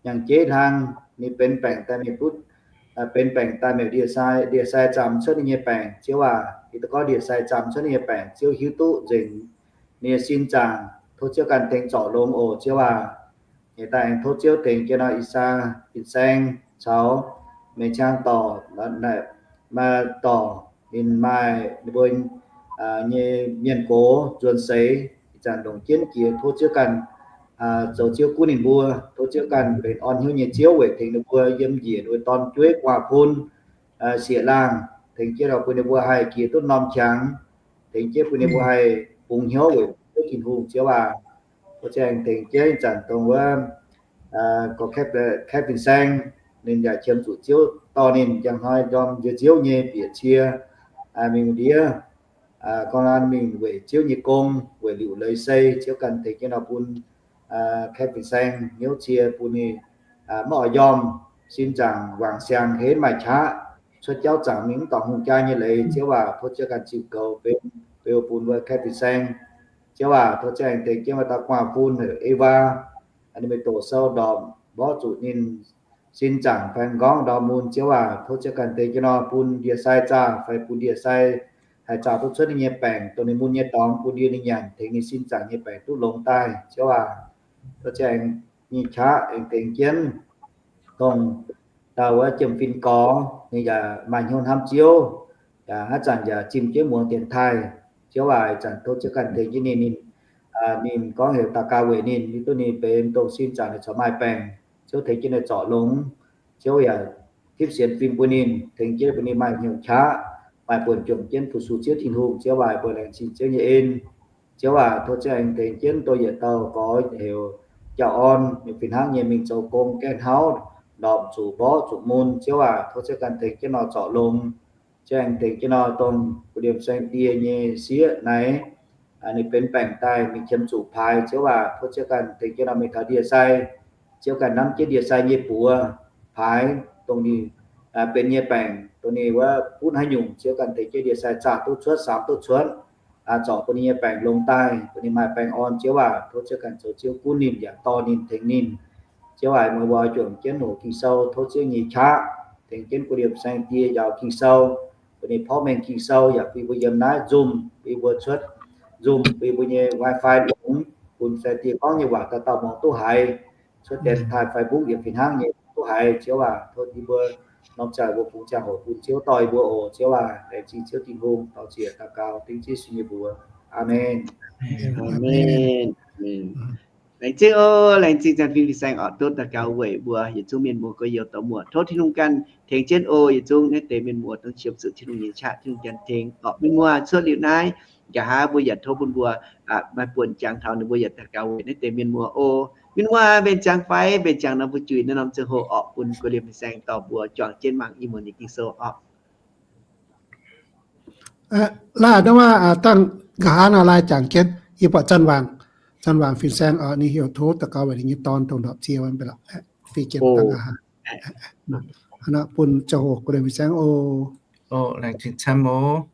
nyangc jeiv hlang, ninh benx baengc daaih mingh butv, benx baengc daaih mingh ndie-sai, ndie-sai zaamc cuotv ninh nyei baengc. Ziouv aac, yie daux gorngv ndie-sai zaamc cuotv ninh nyei baengc, Ziouv hiuv duqv nzengc ninh nyei sin zaangc. Tov Ziouv ganh tengx zorc longx oc, Ziouv aac. Nyei daaih aengx tov Ziouv tengx jienv nor Ih Saa, Fin-Saeng caux Meic Qang dorc, maaih dorc, ninh maaih ninh mbuo nyei mienh gox nzuonx seix, ih zanc longc jienv jiex. Tov Ziouv ganh zoux Ziouv gunv ninh mbuo. Tov Ziouv ganh benx orn hnyouv nyei Ziouv weic tengx ninh mbuo yiem njiec ninh mbuo dorn jueiv gu'nguaaz-fun, sieqv-laangh, tengx jienv bun ninh mbuo haih jiex duqv norm qangx, tengx jienv bun ninh mbuo haih bungx hnyouv weic Ziouv Tin-Hungh, Ziouv aac. Tov Ziouv aengx tengx jienv ih zanc dongh wuov gorx Kaeqv Fin-Saeng, ninh yaac qiemx zuqc Ziouv dorh ninh njang hnoi ndorm nziouv nziouv nyei bieqc cie mingh ndiev, gorngv mingh weic Ziouv nyei gong, weic liuc leiz sei. Ziouv ganh tengx jienv nor bun Kaeqv Fin-Saeng hnyouv cie bun ninh maiv oix yiem, sin zaangc wangc siang henv maaih qaqv, cuotv jauv zaangc mingh mv dorngc hungh jaa nyei leiz. Ziouv aac, tov Ziouv ganh ziux goux benx beu bun wuov Kaeqv Fin-Saeng. Ziouv aac, tov Ziouv aengx tengx jienv wuov dauh gu'nguaaz-fun heuc Ewaa, ninh mingh doqc sou ndorpc mborqv zuqc ninh sin zaangc fai m'nqorngv ndorm mun. Ziouv aac, tov Ziouv ganh tengx jienv nor bun ndie-sai zaah fai bun ndie-sai haih zaah duqv cuotv ninh nyei baengc dongh ninh mun nyei dorngx, bun ndie ninh nyanc tengx ninh sin zaangc nyei baengc duqv longx daaih. Ziouv aac, tov Ziouv aengx nyei qaqv aengx tengx jienv dongh dauh wuov jiem-fin gorx, ninh yaac maaih hnyouv hnamv Ziouv, yaac haaix zanc yaac zimh jienv muangx dienx taaih. Ziouv aac, ih zanc tov Ziouv ganh tengx jienv ninh, ninh, ninh gorngv heuc daux gaux weic ninh, hiuv duqv ninh benx dongh sin zaangc ninh corc maaih baengc. Ziouv tengx jienv ninh zorc longx. Ziouv yaac tipv sienx fim bun ninh, tengx jienv bun ninh maaih hnyouv qaqv, maaih buonc juangc jienv fu-sux Ziouv Tin-Hungh. Ziouv aac, mbuo laengz zingh Ziouv nyei en. Ziouv aac, tov Ziouv aengx tengx jienv dongh yietc dauh gorx heuc Jauv Orn, ninh fih hnangv nyei mingh zoux gong gaeqv hnauv, ndorpc zuqc mborqv zuqc mun. Ziouv aac, tov Ziouv ganh tengx jienv nor zorc longx. Ziouv aengx tengx jienv nor dongh gu'nguaaz saeng-die nyei sieqv naaiv, ninh benx baengc daaih mingh qiemx zuqc paaix. Ziouv aac, tov Ziouv ganh tengx jienv nor mingh taux ndie-sai. Ziouv ganh namv jienv ndie-sai nyei buoz paaix, dongh ninh benx nyei baengc, dongh ninh wuov butv haaix nyungc, Ziouv ganh tengx jienv ndie-sai zaah duqv cuotv, saamx duqv cuotv, zorc bun ninh nyei baengc longx daaih, bun ninh maaih baengh orn. Ziouv aac, tov Ziouv ganh zoux Ziouv gunv ninh yaac dorh ninh tengx ninh. Ziouv aac, meih mbuo juangc jienv hoqc Ging-Sou, tov Ziouv nyei qaqv tengx jienv gu'nguaaz saeng-die njaaux Ging-Sou, bun ninh porv mengh Ging-Sou yaac bun mbuo yiem naaiv Zoom, bun mbuo cuotv Zoom, bun mbuo nyei WiFi longx, bun saeng-die gorngv nyei waac dauh dauh muangx duqv haiz, cuotv dienx taaih Facebook yaac fih hnangv nyei duqv haiz. Ziouv aac, tov yie mbuo norm ziangh hoc mbuo bungx ziangh hoc bun Ziouv dorh yie mbuo oc. Ziouv aac, laengz zingh Ziouv Tin-Hungh, daux zieqc daux gaux dengv Yesu nyei mbuox. Aamen. Laengz zingh oc, laengz zingh Ziouv Tin-Hungh saeng orqc, duqv daux gaux weic mbuo yietc zungv mienh muoz gorx-youz dorh muoc. Tov Tin-Hungh ganh tengx jienv oc, yietc zungv naaiv deix mienh muoz dongh qiemx zuqc Tin-Hungh nyei qaqv, Tin-Hungh ganh tengx orqc. Mienh muoz cuotv liuz naaiv, nqa'haav mbuo yaac tov bun mbuo maaih buonc jangx taux ninh mbuo yaac daux gaux weic naaiv deix mienh muoz oc. Mienh muoz mbenc ziangx fai? Mbenc ziangx nor mbuo juix naaiv norm ziangh hoc orqc, bun gu'nguaaz saeng dorh mbuo juangc jienv mangc ih muonz nyei Ging-Sou orqc. Laaih ndau wuov dangh nqa'haav nor laaih jangx jienv, yie buatc Zanc Waangc, Zanc Waangc fin-saeng oc, ninh heuc tov daux gaux weic ninh nyei dorn dongh ndorpc ziex wuov mv baac lorqc, fih jienv dangh nqa'haav. Bun ziangh hoc gu'nguaaz fin-saeng oc. Laengz zingh camv oc.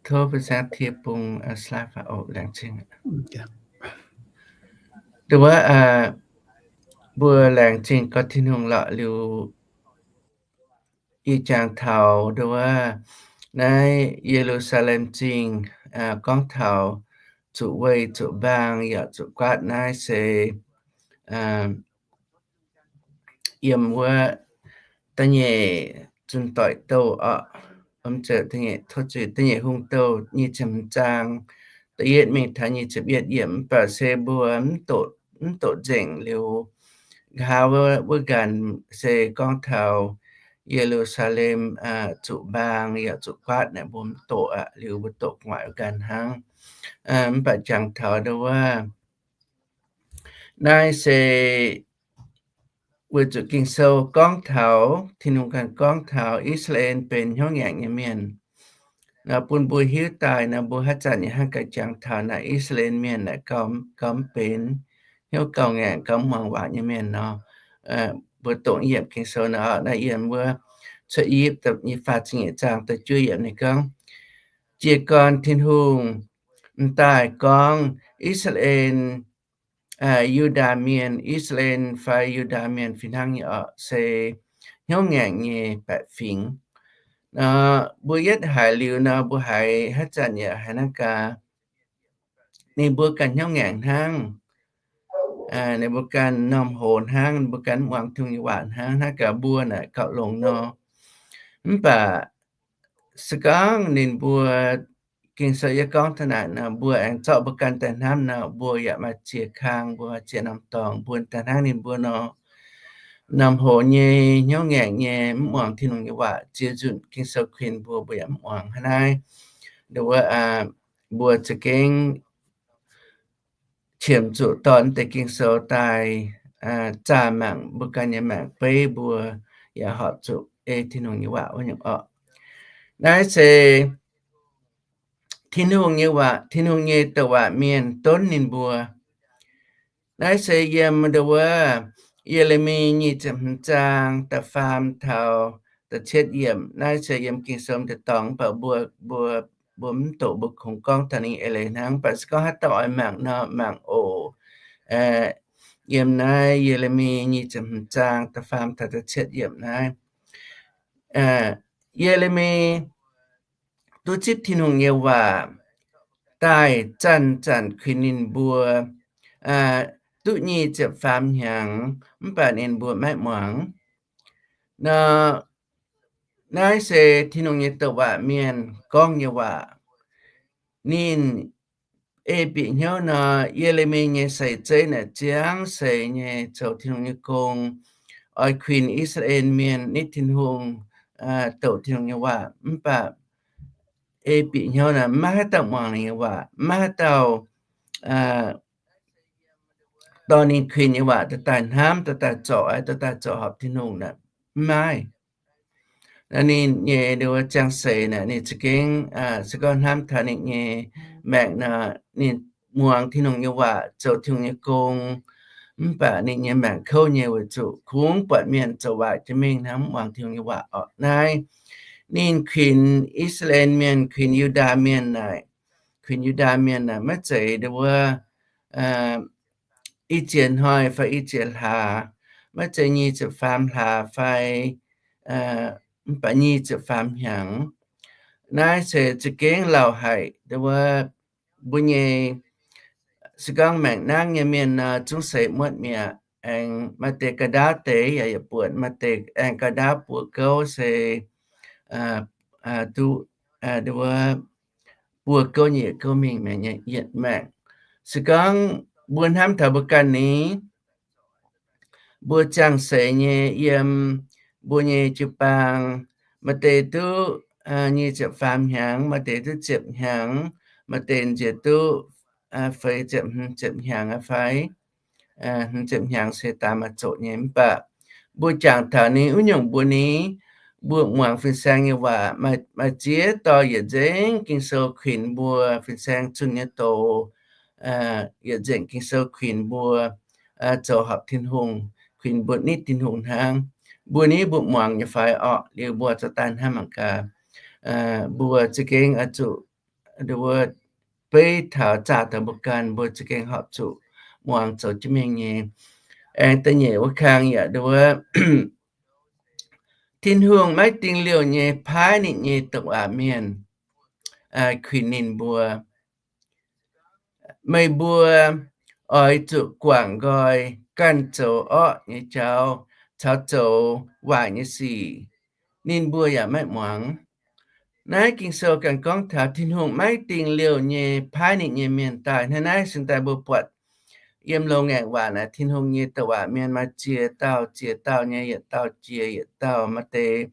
Tov fin-saeng tie bung slide faaux oc, laengz zingh. Nduov wuov, mbuo laengz zingh gorx Tin-Hungh lorqc liuz, ih jangx taux nduov wuov naaiv Ye^lu^saa^lem Zingh, gorngv taux zuqc weih zuqc mbaang yaac zuqc guaatv naaiv se yiem wuov da'nyeic Zunh Doic Douh oc, da'nyeic, da'nyeic Hungh Douh nyic ziepc hmz zaang da'yietv mingh taux nyic ziepc yietv yiemc. Mv baac se mbuo mv doqc nzengc liuz, nqa'haav wuov nqanx se gorngv taux Ye^lu^saa^lem zuqc mbaang yaac zuqc guaatv naaic, mbuo mv doqc aqv. Liuz mbuo doqc gu'nguaaic nqanx hnangv. Mv baac jangx taux ndau wuov, naaiv se weic zuqc Ging-Sou gorngv taux, Tin-Hungh ganh gorngv taux I^saa^laa^en benx hnyouv ngaengc nyei mienh. Nor bun mbuo hiuv daaih nor, mbuo haaix zanc yaac hnangv gaax jangx taux naaic I^saa^laa^en mienh naaic gauh mv benx hnyouv gauh ngaengc, gauh mv muangx waac nyei mienh nor. Mbuo doqc yiemc Ging-Sou nor, naaiv yiem wuov Cuotv I^yipv nyei faah ziepc nyeic zaang da'juov yiemc ninh gorngv, Jiez gorn Tin-Hungh m'daaih gorngv I^saa^laa^en, Yu^ndaa Mienh, I^saa^laa^en fai Yu^ndaa Mienh fih hnangv nyei orqc, se hnyouv ngaengc nyei baeqc fingx. Nor mbuo yietv haiz liuz nor, mbuo haiz haaix zanc yaac haiz hnangv gaax, ninh mbuo ganh hnyouv ngaengc hnangv. Ninh mbuo ganh m'normh hoz hnangv, ninh mbuo ganh mv muangx Tin-Hungh nyei waac hnangv, hnangv gaax mbuo naaic gauh longx nor. Mv baac se gorngv ninh mbuo, Ging-Sou yie gorngv taux naaic nor, mbuo aengx zorqv mbuo ganh daaih hnamv nor, mbuo yaac maaih ziex kang, mbuo maaih ziex norm dorngx, mbuo daaih hnangv ninh mbuo nor, norm hoz nyei, hnyouv ngaengc nyei, mv muangx Tin-Hungh nyei waac, ziex nzunc Ging-Sou kuinx mbuo, mbuo yaac mv muangx. Hnangv naaiv, ndau wuov, mbuo za'gengh qiemx zuqc dorh deix Ging-Sou daaih zaah mangc mbuo ganh nyei maengc, beiv mbuo yaac horpc zuqc ei Tin-Hungh nyei waac wuov nyungc orqc. Naaiv se Tin-Hungh nyei waac, Tin-Hungh nyei douc waac mienh donv ninh mbuo. Naaiv se yiem ndau wuov Ye^le^mi nyic ziepc hmz zaang da'faam taux da'cietv yiemc. Naaiv se yiem Ging-Sou deix dorngx, mv baac mbuo, mbuo, mbuo mv doqc, mbuo kungx gorngv taux ninh eix leiz hnangv. Mv baac se gorngv haaix dauh oix mangc nor, mangc oc. Yiem naaiv Ye^le^mi nyic ziepc hmz zaang da'faam taux da'cietv yiemc naaiv. Ye^le^mi duqv zipv Tin-Hungh nyei waac daaih zanc-zanc kuinx ninh mbuo duqv nyic ziepc faam hnyangx, mv baac ninh mbuo maiv muangx. Nor, naaiv se Tin-Hungh nyei douc waac mienh gorngv nyei waac. Ninh ei bieqc hnyouv nor, Ye^le^mi nyei seix zeiv naaic ziangh seix nyei zoux Tin-Hungh nyei gong, oix kuinx I^saa^laa^en mienh nitv Tin-Hungh, douc Tin-Hungh nyei waac, mv baac ei bieqc hnyouv nor, maiv haaix dauh muangx ninh nyei waac, maiv haaix dauh dorh ninh kuinx nyei waac dorh daaih hnamv, dorh daaih zorc, dorh daaih zoux horpc Tin-Hungh naaic, mv maaih. Ninh nyei nduov ziangh seix naaic, ninh za'gengh se gorngv hnamv taux ninh nyei maengc nor, ninh muangx Tin-Hungh nyei waac, zoux Tin-Hungh nyei gong, mv baac ninh nyei maengc kouv nyei weic zuqc kungx buatc mienh zoux waaic jiex mingh hnangv, mv muangx Tin-Hungh nyei waac orqc. Naaiv ninh kuinx I^saa^laa^en mienh, kuinx Yu^ndaa Mienh naaic, kuinx Yu^ndaa Mienh naaic maiv zeiz nduov i ziex hnoi fai i ziex hlaax, maiv zeiz nyic ziepc faam hlaax fai mv baac nyic ziepc faam hnyangx. Naaiv se za'gengh lauh haic nduov mbuo nyei, se gorngv maengc nangv nyei mienh nor, zungv seix muotv mi'aqv. Aengx maaih deix ga'ndaauv deix yaac yietc buonc, maaih deix aengx ga'ndaauv buoz gouv se duqv nduov buoz gouv nyei yietc gouv mingh mi'aqv nyei yietc maengc. Se gorngv mbuo hnamv taux mbuo ganh ni, mbuo ziangh seix nyei yiem mbuo nyei jiu-baang, maaih deix duqv nyic ziepc faam hnyangx, maaih deix duqv ziepc hnyangx, maaih deix nziex duqv feix ziepc, hmz ziepc hnyangx fai hmz ziepc hnyangx se daaih maaih zoqc nyei. Mv baac mbuo jangx taux ni wuov nyungc mbuo ni, mbuo muangx fin-saeng nyei waac, maaih ziex dorh yietc nzengc Ging-Sou kuinx mbuo, fin-saeng zunh nyei doz, yietc nzengc Ging-Sou kuinx mbuo zoux horpc Tin-Hungh, kuinx mbuo nitv Tin-Hungh hnangv. Mbuo ni mbuo muangx nyei fai orqc? Liuz mbuo zoux daaih hnamv mangc gaax, mbuo za'gengh oix zuqc nduov beiv taux zaah taux mbuo ganh, mbuo za'gengh horpc zuqc muangx zoux jienv mingh nyei. Aengx da'nyeic wuov kang yaac nduov Tin-Hungh maiv dingh liouh nyei paaiv ninh nyei douc waac mienh kuinx ninh mbuo. Meih mbuo oix zuqc guangc nqoi ganh zoux orqv nyei jauv, caux zoux waaic nyei sic, ninh mbuo yaac maiv muangx. Naaiv Ging-Sou ganh gorngv taux Tin-Hungh maiv dingh liouh nyei paaiv ninh nyei mienh daaih. Hnangv naaiv cingx daaih mbuo buatc yiem loz-ngaengc waac naaic, Tin-Hungh nyei douc waac mienh maaih ziex dauh, ziex dauh nyei, yietc dauh jiex yietc dauh. Maaih deix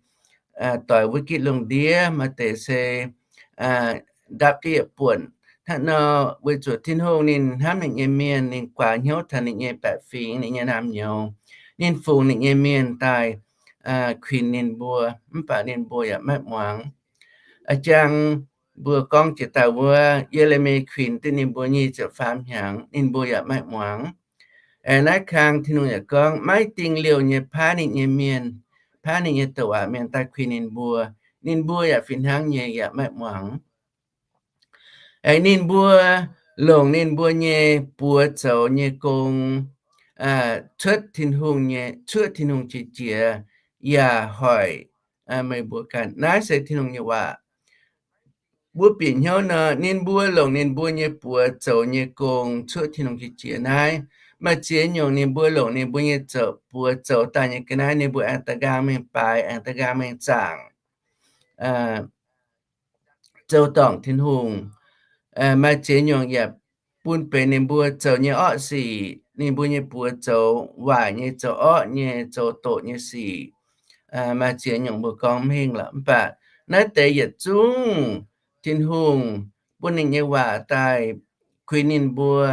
doix wuov gitv lungh ndiev, maaih deix se ndapv jienv yietc buonc. Hnangv nor, weic zuqc Tin-Hungh ninh hnamv ninh nyei mienh, ninh guaax hnyouv taux ninh nyei baeqc fingx, ninh nyei naamh nyouz. Ninh fungx ninh nyei mienh daaih kuinx ninh mbuo, mv baac ninh mbuo yaac maiv muangx. A'jang mbuo gorngv jiex daaih wuov, Ye^le^mi kuinx duqv ninh mbuo nyic ziepc faam hnyangx, ninh mbuo yaac maiv muangx. Aengx naaiv kang Tin-Hungh yaac gorngv maiv dingh liouh nyei paaiv ninh nyei mienh, paaiv ninh nyei douc waac mienh daaih kuinx ninh mbuo, ninh mbuo yaac fih hnangv nyei yaac maiv muangx. Aengx ninh mbuo longc ninh mbuo nyei buoz zoux nyei gong cuotv Tin-Hungh nyei, cuotv Tin-Hungh qiex jiez, yaac hoic meih mbuo ganh. Naaiv se Tin-Hungh nyei waac. Mbuo bieqc hnyouv nor, ninh mbuo longc ninh mbuo nyei buoz zoux nyei gong cuotv Tin-Hungh qiex jiez naaiv. Maaih ziex nyungc ninh mbuo longc ninh mbuo nyei zoux, buoz zoux daaih nyei ga'naaiv, ninh mbuo aengx da'nqaang mingh baaix, aengx da'nqaang mingh zaangc, zoux dorngc Tin-Hungh. Maaih ziex nyungc yaac bun benx ninh mbuo zoux nyei orqv sic, ninh mbuo nyei buoz zoux waaic nyei, zoux orqv nyei, zoux doqc nyei sic. Maaih ziex nyungc mbuo gorngv mv hingh lorqc, mv baac naaiv deix yietc zungv Tin-Hungh bun ninh nyei waac daaih kuinx ninh mbuo,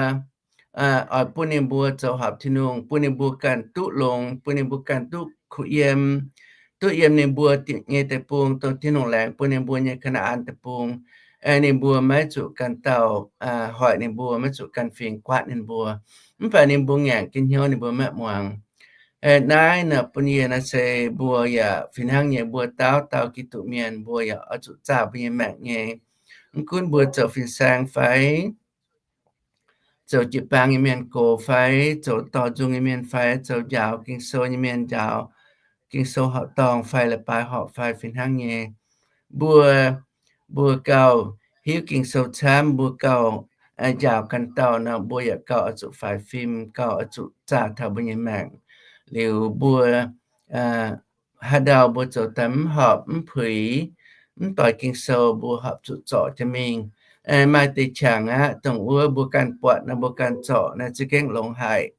oix bun ninh mbuo zoux horpc Tin-Hungh, bun ninh mbuo ganh duqv longx, bun ninh mbuo ganh duqv kuh yiem, duqv yiem ninh mbuo nyei deic-bung, dongh Tin-Hungh laengz bun ninh mbuo nyei Kaa^naa^an Deic-Bung. Ninh mbuo maiv zuqc ganh dauh hoic ninh mbuo, maiv zuqc ganh fingx guaatv ninh mbuo. Mv baac ninh mbuo ngaengc jienv hnyouv, ninh mbuo maiv muangx. Naaiv nor bun yie naaiv se mbuo yaac fih hnangv nyei, mbuo dauh dauh Giduc mienh mbuo yaac oix zuqc zaah mbuo nyei maengc nyei. Mv gunv mbuo zoux fin-saeng fai zoux jiu-baang nyei mienh gox fai zoux dorh nzung nyei mienh fai zoux njaaux Ging-Sou nyei mienh njaaux Ging-Sou horqc dorngh fai leiz-baaix horqc fai fih hnangv nyei, mbuo, mbuo gauh hiuv Ging-Sou camv, mbuo gauh njaaux ganh dauh nor, mbuo yaac gauh oix zuqc faix fim, gauh oix zuqc zaah taux mbuo nyei maengc. Liuz mbuo haaix ndau mbuo zoux daaih mv horpc mv puix, mv doix Ging-Sou, mbuo horpc zuqc zorc jiex mingh. Maaih deix qangx aqv, dongh wuov mbuo ganh buatc nor mbuo ganh zorc naaiv za'gengh longx haic.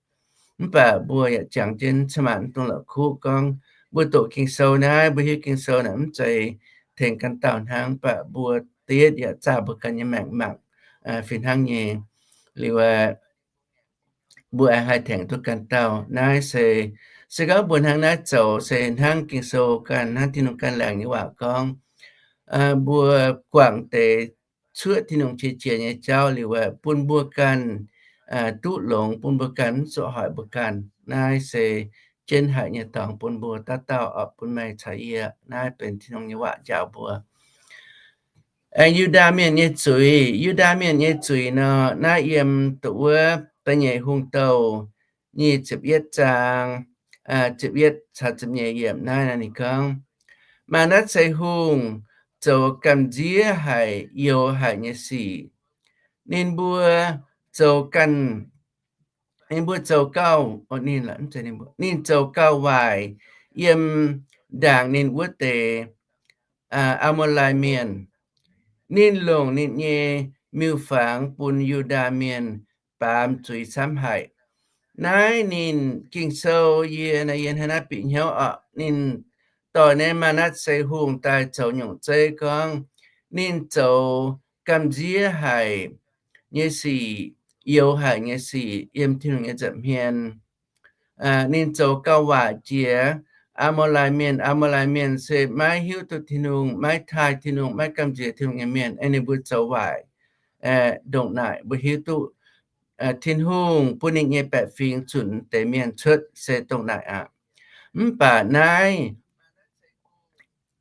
Mv baac mbuo yaac jangx jienv cin-maanc mv dungx la'kuqv gorngv mbuo doqc Ging-Sou naaiv, mbuo hiuv Ging-Sou naaic mv zeiz tengx ganh dauh hnangv, mv baac mbuo da'yietv yaac zaah mbuo ganh nyei maengc mangc fih hnangv nyei. Liuz mbuo aengx haih tengx duqv ganh dauh. Naaiv se, se gorngv mbuo hnangv naaiv zoux se hnangv Ging-Sou ganh, hnangv Tin-Hungh ganh laengz nyei waac gorngv, mbuo guangc deix cuotv Tin-Hungh qiex jiez nyei jauv liuz, bun mbuo ganh duqv longx, bun mbuo ganh mv zuqc hoic mbuo ganh. Naaiv se jienv haic nyei dorngx bun mbuo dauh dauh, oix bun meih caux yie. Naaiv benx Tin-Hungh nyei waac njaaux mbuo. Aengx Yu^ndaa Mienh nyei zuiz, Yu^ndaa Mienh nyei zuiz nor, naaiv yiem dongh wuov Da'nyeic Hungh Douh nyic ziepc yietv zaang, ziepc yietv caux ziepc nyeic yiemc naaiv ninh gorngv, Maa^natv^se Hungh zoux gamh nziev haic, youx haic nyei sic. Ninh mbuo zoux ganh, ninh mbuo zoux gauh, ninh zoux gauh waaic yiem ndaangc ninh wuov deix Aa^moo^lai Mienh. Ninh longc ninh nyei miuc-fangx bun Yu^ndaa Mienh baamz zuiz camv haic. Naaiv ninh Ging-Sou yie naaiv, yie hnangv naaiv bieqc hnyouv oc. Ninh doic naaiv Maa^natv^se Hungh daaih zoux nyungc zeiv gorngv ninh zoux gamh nziev haic nyei sic, youx haic nyei sic yiem Tin-Hungh nyei nza'hmien. Ninh zoux gauh waaic jiex Aa^moo^lai Mienh. Aa^moo^lai Mienh se maiv hiuv duqv Tin-Hungh, maiv taaih Tin-Hungh, maiv gamh nziex Tin-Hungh nyei mienh. Aeqv, ninh mbuo zoux waaic ndongc naaic. Mbuo hiuv duqv Tin-Hungh bun ninh nyei baeqc fingx zunc deix mienh cuotv se dongh naaic aqv. Mv baac naaiv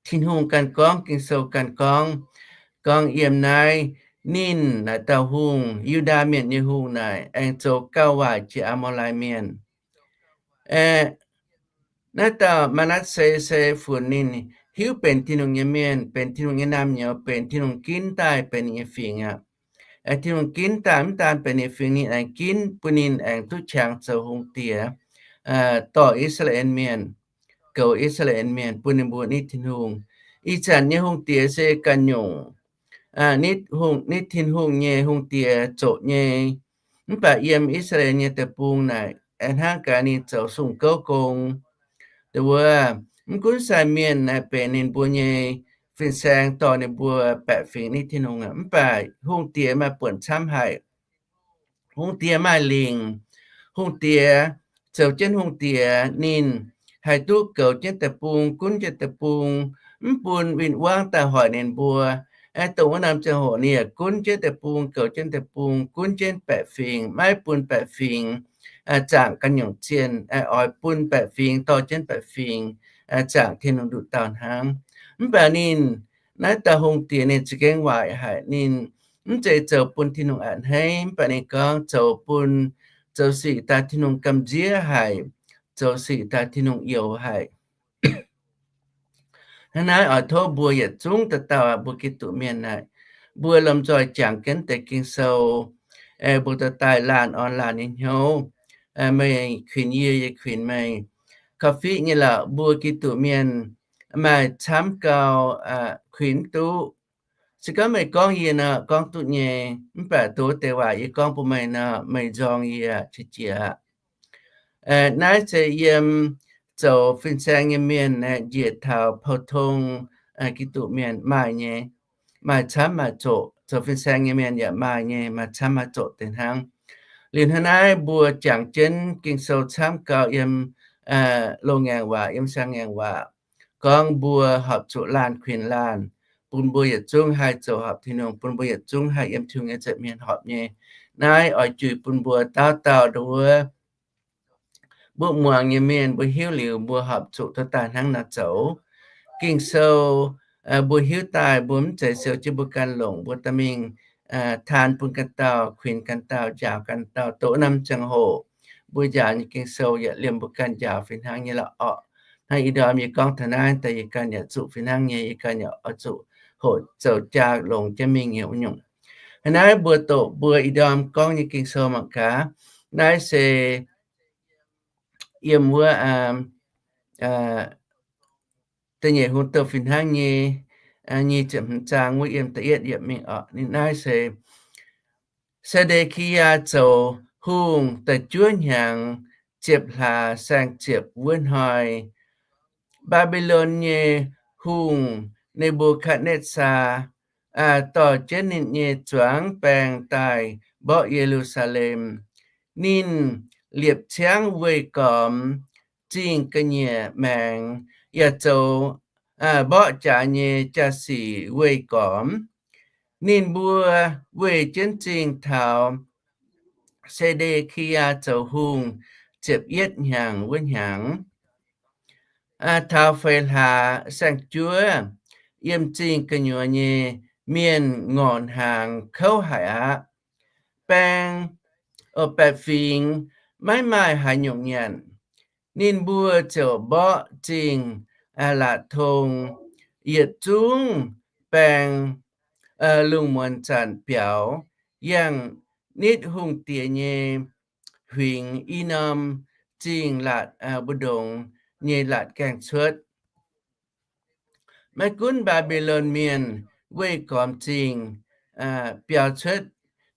Tin-Hungh ganh gorngv, Ging-Sou ganh gorngv, gorngv yiem naaiv ninh naaic dauh hungh, Yu^ndaa Mienh nyei hungh naaic, aengx zoux gauh waaic jiex Aa^moo^lai Mienh. Aeqv, naaiv dauh Maa^natv^se se funx ninh hiuv benx Tin-Hungh nyei mienh, benx Tin-Hungh nyei naamh nyouz, benx Tin-Hungh ginv daaih benx ninh nyei fingx aqv. Tin-Hungh ginv daaih mv daan benx ninh fingx, ninh aengx ginv bun ninh aengx duqv qangx zoux hungh diex dorh I^saa^laa^en Mienh. goux I^saa^laa^en Mienh, bun ninh mbuo nitv Tin-Hungh. Ih zanc nyei hungh diex se ganh nyungc, nitv, nitv Tin-Hungh nyei hungh diex zoqc nyei. Mv baac yiem I^saa^laa^en nyei deic-bung naaic, hnangv gaax ninh zoux sung gouv gong. Wuov, mv gunv sai mienh naaic benx ninh mbuo nyei fin-saeng dorh ninh mbuo baeqc fingx nitv Tin-Hungh aqv. Mv baac hungh diex maaih buonc camv haic. Hungh diex maaih lingc. Hungh diex, zoux jienv hungh diex ninh haih duqv goux jienv deic-bung, gunv jienv deic-bung, mv bun win-wangv daaih hoic ninh mbuo. Dongh wuov norm ziangh hoc ninh yaac gunv jienv deic-bung, goux jienv deic-bung, gunv jienv baeqc fingx, maiv bun baeqc fingx zaangc ganh nyungc zienh, oix bun baeqc fingx dorh jienv baeqc fingx zaangc Tin-Hungh nduqc dauh hnangv. Mv baac ninh, naaiv dauh hungh diex ninh za'gengh waaic haic. Ninh mv zeiz zoux bun Tin-Hungh a'hneiv, mv baac ninh gorngv zoux bun, zoux sic daaih Tin-Hungh gamh nziev haic, zoux sic daaih Tin-Hungh youx haic. Hnangv naaiv oix tov mbuo yietc zungv dauh dauh, mbuo Giduc mienh naaic, mbuo lomh nzoih jangx jienv deix Ging-Sou, mbuo dorh daaih laanh orn laanh nyei hnyouv. Meih kuinx yie, yie kuinx meih. Korv-fiqv nyei lorqc, mbuo Giduc mienh maaih camv gau kuinx duqv. Se gorngv meih gorngv yie nor, gorngv duqv nyei. Mv baac dongh deix waac yie gorngv bun meih nor, meih nzorng yie qiex jiez aqv. Naaiv se yiem zoux fin-saeng nyei mienh njiec taux pou-tong Giduc mienh maaih nyei, maaih camv maaih zoqc. Zoux fin-saeng nyei mienh yaac maaih nyei, maaih camv maaih zoqc deix hnangv. Liuz hnangv naaiv mbuo jangx jienv Ging-Sou camv gau yiem loz-ngaengc waac, yiem siang-ngaengc waac, gorngv mbuo horpc zuqc laanh kuinx laanh, bun mbuo yietc zungv haih zoux horpc Tin-Hungh, bun mbuo yietc zungv haih yiem Tin-Hungh nyei nza'hmien horpc nyei. Naaiv oix juix bun mbuo dauh dauh ndongc wuov mbuo muangx nyei mienh mbuo hiuv liuz, mbuo horpc zuqc dorh daaih hnangv naaiv zoux. Ging-Sou mbuo hiuv daaih, mbuo mv zeiz siou jienv mbuo ganh longc, mbuo dorh mingh taan bun ganh dauh, kuinx ganh dauh, njaaux ganh dauh. Dongh wuov norm ziangh hoc mbuo njaaux nyei Ging-Sou yaac liemh mbuo ganh njaaux fih hnangv nyei lorqc. Hnangv ih ndorm yie gorngv taux naaiv daaih, yie ganh yaac zuqc fih hnangv nyei, yie ganh yaac oix zuqc hoqc zoux jaa longx jienv mingh nyei wuov nyungc. Hnangv naaiv mbuo doqc mbuo ih ndorm gorngv nyei Ging-Sou mangc gaax. Naaiv se yiem wuov da'nyeic Hungh Douh fih hnangv nyei nyic ziepc hmz zaang wuov yiem da'yietv yiemc mingh oc. Ninh naaiv se Se^nde^ki^yaa zoux hungh da'juov hnyangx ziepc hlaax saeng-ziepc wuov hnoi, Mbaa^mbi^lon nyei hungh Ne^mbu^katv^netv^saa dorh jienv ninh nyei zuangx baeng daaih mborqv Ye^lu^saa^lem. Ninh liepc ciangv weih gormx zingh ga'nyiec maengx, yaac zoux mborqv jaax nyei jaa-sic weih gormx. Ninh mbuo weih jienv zingh taux Se^nde^ki^yaa zoux hungh ziepc yietv hnyangx wuov hnyangx, taux feix hlaax saeng-juov, yiem zingh gu'nyuoz nyei mienh ngorc hnaangx kouv haic aqv. Baeng, baeqc fingx maiv maaih haaix nyungc nyanc. Ninh mbuo ziouc mborqv zingh laatc tong, yietc zungv baeng lungh muonz zanc biaux, yangh nitv hungh diex nyei huingx i norm zingh laatc mbu'ndongx nyei laatc gaengh cuotv. Maiv gunv Mbaa^mbi^lon Mienh weih gormx zingh biaux cuotv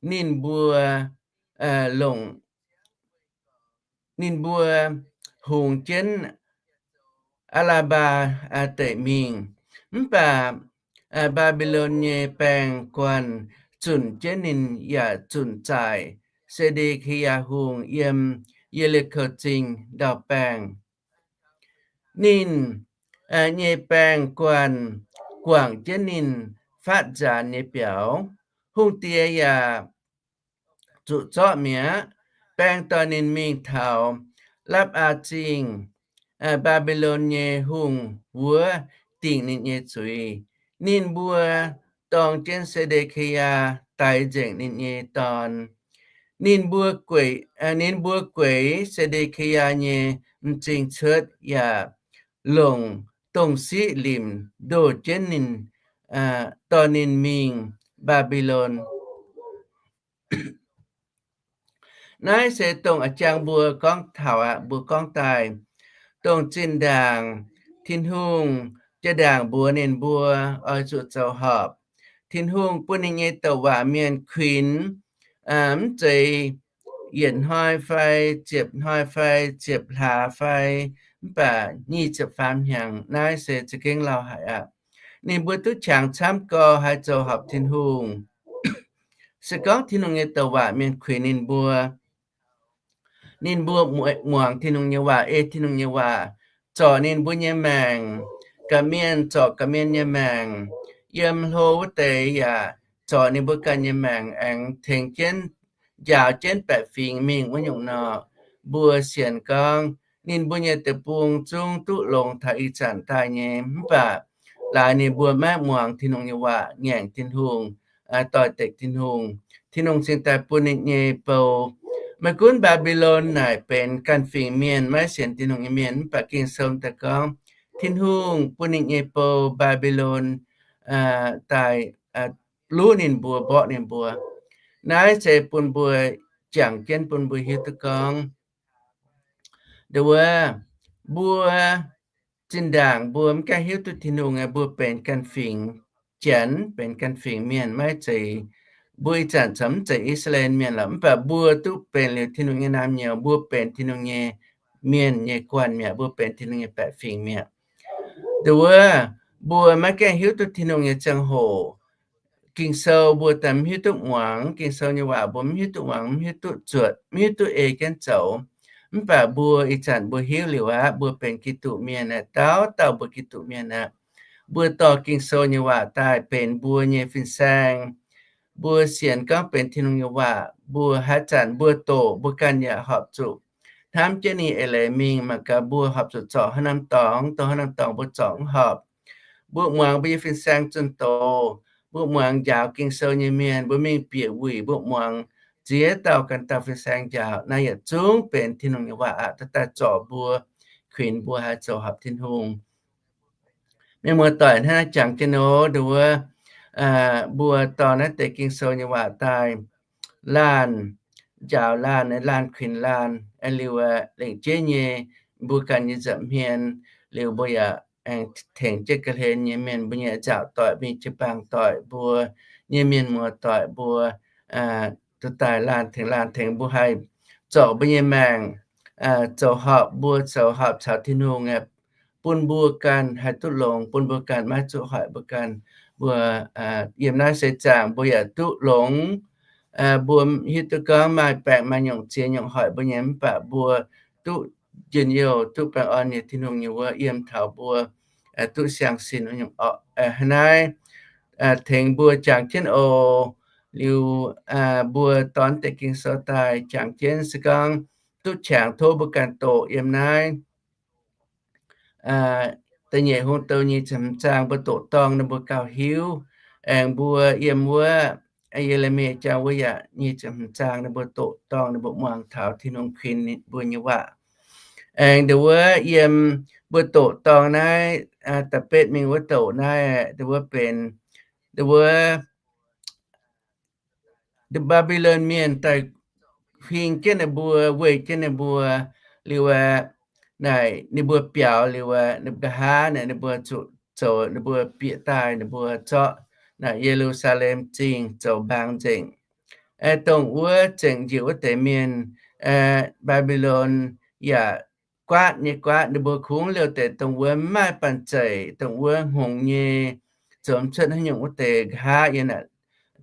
ninh mbuo longc, ninh mbuo hungx jienv Aa^laa^mbaa Deic mingh. Mv baac Mbaa^mbi^lon nyei baeng-guanh zunc jienv ninh yaac zunc zaaic Se^nde^ki^yaa Hungh yiem Ye^li^ko Zingh ndau-baengh. Ninh nyei baeng-guanh guangc jienv ninh fatv nzaanx nyei biaux. Hungh diex yaac zuqc zorqv mi'aqv. Baeng dorh ninh mingh taux Lapv^aa Zingh, Mbaa^mbi^lon nyei hungh wuov dingc ninh nyei zuiz. Ninh mbuo dorng jienv Se^nde^ki^yaa daix nzengc ninh nyei dorn. Ninh mbuo, ninh mbuo gueix Se^nde^ki^yaa nyei m'zing cuotv yaac longc dongh siqv limc ndoh jienv ninh, dorh ninh mingh Mbaa^mbi^lon. Naaiv se dongh a'jang mbuo gorngv taux aqv. Mbuo gorngv daaih dongh zinh ndaangc Tin-Hungh jaa-ndaangc mbuox ninh mbuo oix zuqc zoux horpc. Tin-Hungh bun ninh nyei douc waac mienh kuinx, mv zeiz yietc hnoi fai ziepc hnoi fai ziepc hlaax fai, mv baac nyic ziepc faam hnyangx, naaiv se za'gengh lauh haic aqv. Ninh mbuo duqv qangx camv gau haih zoux horpc Tin-Hungh. Se gorngv Tin-Hungh nyei douc waac mienh kuinx ninh mbuo, ninh mbuo muangx Tin-Hungh nyei waac, ei Tin-Hungh nyei waac zorc ninh mbuo nyei maengc, ga'mienh zorc ga'mienh nyei maengc, yiem hlo wuov deix yaac zorc ninh mbuo ganh nyei maengc, aengx tengx jienv, njaaux jienv baeqc fingx mingh wuov nyungc nor, mbuo sienx gorngv ninh mbuo nyei deic-bung zungv duqv longx taux ih zanc daaih nyei. Mv baac laaix ninh mbuo maiv muangx Tin-Hungh nyei waac, ngaengc Tin-Hungh, doix-dekc Tin-Hungh, Tin-Hungh cingx daaih bun ninh nyei bou. Maiv gunv Mbaa^mbi^lon naaic benx ganh fingx mienh, maiv sienx Tin-Hungh nyei mienh, mv baac Ging-Sou daaih gorngv Tin-Hungh bun ninh nyei bou, Mbaa^mbi^lon, daaih luv ninh mbuo, mborqv ninh mbuo. Naaiv se bun mbuo, jangx jienv bun mbuo hiuv duqv gorngv, nduov, mbuo zinh ndaangc mbuo maiv gaengh hiuv duqv Tin-Hungh, mbuo benx ganh fingx Janx, benx ganh fingx mienh, maiv zeiz, mbuo ih zanc corc mv zeiz I^saa^laa^en Mienh lorqc, mv baac mbuo duqv benx liuz Tin-Hungh nyei naamh nyouz, mbuo benx Tin-Hungh nyei mienh nyei guanh mi'aqv, mbuo benx Tin-Hungh nyei baeqc fingx mi'aqv. Nduov, mbuo maiv gaengh hiuv duqv Tin-Hungh nyei ziangh hoc, Ging-Sou mbuo daaih mv hiuv duqv muangx, Ging-Sou nyei waac mbuo mv hiuv duqv muangx, mv hiuv duqv zuotc, mv hiuv duqv ei jienv zoux. Mv baac mbuo ih zanc mbuo hiuv liuz aqv, mbuo benx Giduc Mienh aqv, dauh dauh mbuo Giduc Mienh aqv. Mbuo dorh Ging-Sou nyei waac daaih benx mbuo nyei fin-saeng. Mbuo sienx gorngv benx Tin-Hungh nyei waac, mbuo haaix zanc mbuo doqc, mbuo ganh yaac horpc zuqc hnamv jienv ninh eix leiz mingh. Mangc gaax, mbuo horpc zuqc zorc haaix norm dorngx, dongh haaix norm dorngx mbuo zorc mv horpc. Mbuo muangx mbuo nyei fin-saeng zunh doz, mbuo muangx njaaux Ging-Sou nyei mienh, mbuo mingh bieqc wuic, mbuo muangx ziex dauh ganh dauh fin-saeng njaaux, naaiv yietc zungv benx Tin-Hungh nyei waac aqv, daaih zorc mbuo, kuinx mbuo haih zoux horpc Tin-Hungh. Mienh muoz-doic, hnangv naaiv jangx jienv nor, nduov, mbuo dorh naaiv deix Ging-Sou nyei waac daaih laanh njaaux laanh, laanh kuinx laanh, liuz lengc jeiv nyei mbuo ganh nyei nza'hmien, liuz mbuo yaac aengx tengx jienv ga'hlen nyei mienh, mbuo nyei nzaauc doic, mbuo nyei jiu-baang doic, mbuo nyei mienh muoz doic, mbuo duqv daaih laanh tengx laanh tengx mbuo haih zorc mbuo nyei maengc, zoux horpc, mbuo zoux horpc caux Tin-Hungh, bun mbuo ganh haih duqv longx, bun mbuo ganh maiv zuqc hoic mbuo ganh. Mbuo yiem naaiv seix zaangc mbuo yaac duqv longx. Mbuo hiuv duqv gorngv maaih baengc maaih nyungc ziex nyungc hoic mbuo nyei, mv baac mbuo duqv njien-youh, duqv baengh orn nyei Tin-Hungh nyei wuov yiem taux mbuo duqv siang-sin wuov nyungc orqc. Hnangv naaiv tengx mbuo jangx jienv oc. Liuz mbuo dorh deix Ging-Sou daaih jangx jienv, se gorngv duqv qangx tov mbuo ganh doqc yiem naaiv da'nyeic Hungh Douh nyic ziepc hmz zaang mbuo doqc dorngh ninh mbuo gauh hiuv. Aengx mbuo yiem wuov Ye^le^mi jangx wuov yaac nyic ziepc hmz zaang ninh mbuo doqc dorngh ninh mbuo muangx taux Tin-Hungh kuinx mbuo nyei waac. Aengx nduov wuov yiem mbuo doqc dorngh naaiv da'betv mingh wuov doqc naaiv, nduov wuov benx, nduov wuov Mbaa^mbi^lon Mienh daaih huing jienv ninh mbuo, weih jienv ninh mbuo, liuz aqv, naaic ninh mbuo biaux liuz aqv, ninh mbuo nqa'haav naaic ninh mbuo zuqc zoux, ninh mbuo bieqc daaih, ninh mbuo zorqv naaic Ye^lu^saa^lem Zingh zoux mbaang nzengc. Dongh wuov zengc njiec wuov deix mienh, Mbaa^mbi^lon yaac guaatv nyei guaatv ninh mbuo kungx liouh deix dongh wuov mv maaih banh zeic, dongh wuov hngongx nyei, zoux mv cuotv haaix nyungc wuov deix nqa'haav yiem naaic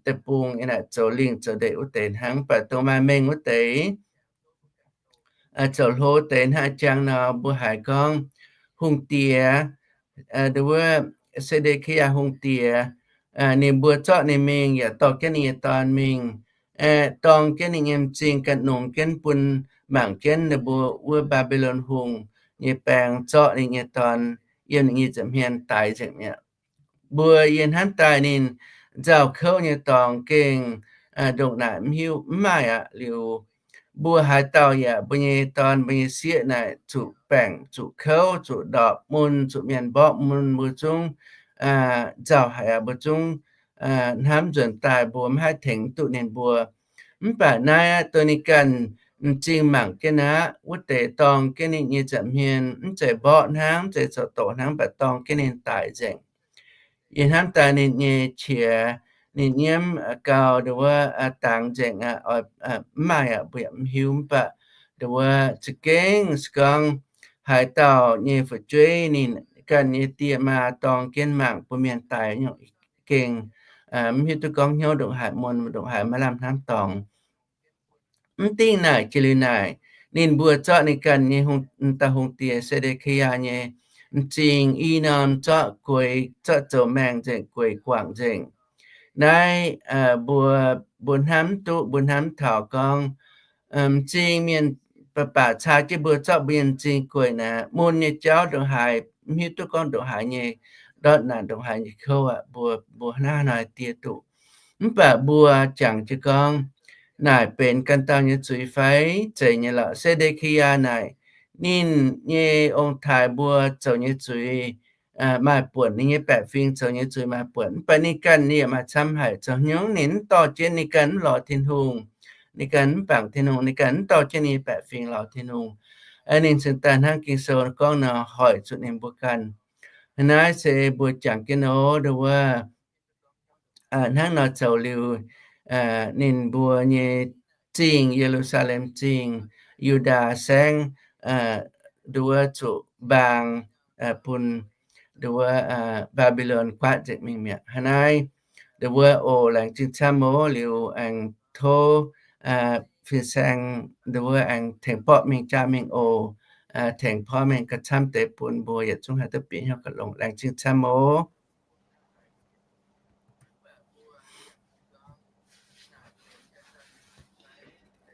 deic-bung, yiem naaic zoux lingh zoux ndeic wuov deix hnangv. Mv baac dongh maaih mengh wuov deix, zoux hlo wuov deix hnangv jangx nor, mbuo haiz gorngv hungh diex, nduov wuov Se^nde^ki^yaa hungh diex, ninh mbuo zorqv ninh mingh yaac dorh jienv ninh nyei dorn mingh, dorng jienv ninh nyei m'zing ganh nongx jienv bun mangc jienv ninh mbuo wuov Mbaa^mbi^lon Hungh nyei baeng zorqv ninh nyei dorn yiem ninh nyei nza'hmien daix nzengc mi'aqv. Mbuo yie hnamv daaih ninh nzauh kouv nyei dorngx gengh ndongc naaic mv hiuv mv maaih aqv. Liuz mbuo haaix dauh yaac mbuo nyei dorn mbuo nyei sieqv naaic zuqc baengc, zuqc kouv, zuqc ndorpc mun, zuqc mienh mborqv mun, mbuo zungv nzauh haic aqv. Mbuo zungv hnamv nzuonx daaih mbuo mv haih tengx duqv ninh mbuo. Mv baac naaiv aqv, dongh ninh ganh m'zing mangc jienv aqv. Wuov deix dorng jienv ninh nyei nza'hmien, mv zeiz mborqv hnangv, mv zeiz zoux doqc hnangv, mv baac dorng jienv ninh daic nzengc. Yie hnamv daaih ninh nyei qiex, ninh nyiemv gau nduov dangx nzengc aqv, mv maaih aqv, mbuo yaac mv hiuv. Mv baac nduov za'gengh se gorngv haaix dauh nyei fu'jueiv ninh ganh nyei die maa dorng jienv mangc bun mienh daic nyungc gengh mv hiuv duqv gorngv hnyouv ndongc haaix, muonc ndongc haaix, maiv lamh hnamv dorngx. Mv dingh naaic jiex liuz naaic, ninh mbuo zorqv ninh ganh nyei dauh hungh diex Se^nde^kaa^yaa nyei m'zing i norm zorqv gueix, zorqv zoux maengh nzengc, gueix guangc nzengc. Naaiv mbuo, mbuo hnamv duqv, mbuo hnamv taux gorngv m'zing mienh baac baac caa jienv mbuo zorqv mbuo nyei m'zing gueic naaic, mun nyei jauv ndongc haaix, mv hiuv duqv gorngv ndongc haaix nyei ndortv naanc, ndongc haaix nyei kouv aqv. Mbuo, mbuo hnangv haaix nor diex duqv? Mv baac mbuo jangx jienv gorngv, naaic benx ganh dauh nyei zuiz fai? Zeiz nyei lorqc. Se^nde^kaa^yaa naaic, ninh nyei ong-taaix mbuo zoux nyei zuiz maaih buonc, ninh nyei baeqc fingx zoux nyei zuiz maaih buonc, mv baac ninh ganh ninh yaac maaih camv haic. Zoux haaix nyungc ninh mv dorh jienv, ninh ganh mv lorz Tin-Hungh, ninh ganh mv bangc Tin-Hungh, ninh ganh mv dorh jienv ninh nyei baeqc fingx lorz Tin-Hungh. Ninh cingx daaih hnangv Ging-Sou gorngv nor, hoic zuqc ninh mbuo ganh. Naaiv se mbuo jangx jienv nor, nduov wuov hnangv nor zoux liuz, ninh mbuo nyei zingh, Ye^lu^saa^lem Zingh, Yu^ndaa Saengv, nduov wuov zuqc mbaang bun nduov wuov Mbaa^mbi^lon guaatv nzengc mingh mi'aqv. Hnangv naaiv, nduov wuov oc, laengz zingh camv oc. Liuz aengx tov fin-saeng nduov wuov aengx tengx borqv mingh jaa mingh oc. Tengx porv mengh gauh camv deix bun mbuo yietc zungv haih duqv bieqc hnyouv gauh longx. Laengz zingh camv oc.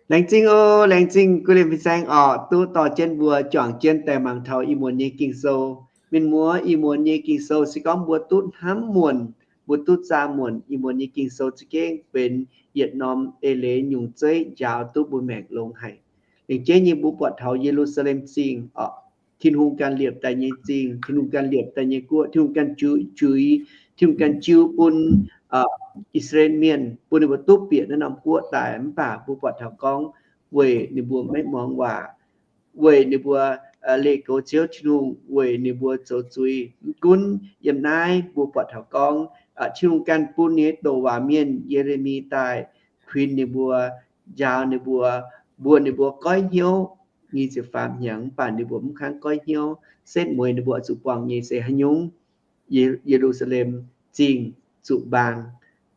Laengz zingh oc, laengz zingh guv liemh fin-saeng oc, duqv dorh jienv mbuo juangc jienv daaih mangc taux ih muonz nyei Ging-Sou. Mienh muoz, ih muonz nyei Ging-Sou se gorngv mbuo duqv hnamv muonc, mbuo duqv zaah muonc, ih muonz nyei Ging-Sou za'gengh benx yietc norm eix leiz nyungc zeiv njaaux duqv mbuo maengc longx haic. Laengz jeiv nyei mbuo buatc taux Ye^lu^saa^lem Zingh oc, Tin-Hungh ganh liepc daaih nyei zingh, Tin-Hungh ganh liepc daaih nyei guoqv, Tin-Hungh ganh juix, juix, Tin-Hungh ganh jiu bun I^saa^laa^en Mienh, bun ninh mbuo duqv bieqc naaiv norm guoqv daaih. Mv baac mbuo buatc taux gorngv weic ninh mbuo maiv muangx waac, weic ninh mbuo leih goux Ziouv Tin-Hungh, weic ninh mbuo zoux zuiz. Mv gunv yiem naaiv mbuo buatc taux gorngv Tin-Hungh ganh bun ninh nyei douc waac mienh, Ye^le^mi, daaih kuinx ninh mbuo, njaaux ninh mbuo, mbuox ninh mbuo goiv hnyouv nyic ziepc faam hnyangx, mv baac ninh mbuo mv kangv goiv hnyouv, setv mueiz ninh mbuo oix zuqc buangh nyei se haaix nyungc? Ye^lu^saa^lem Zingh zuqc mbaang,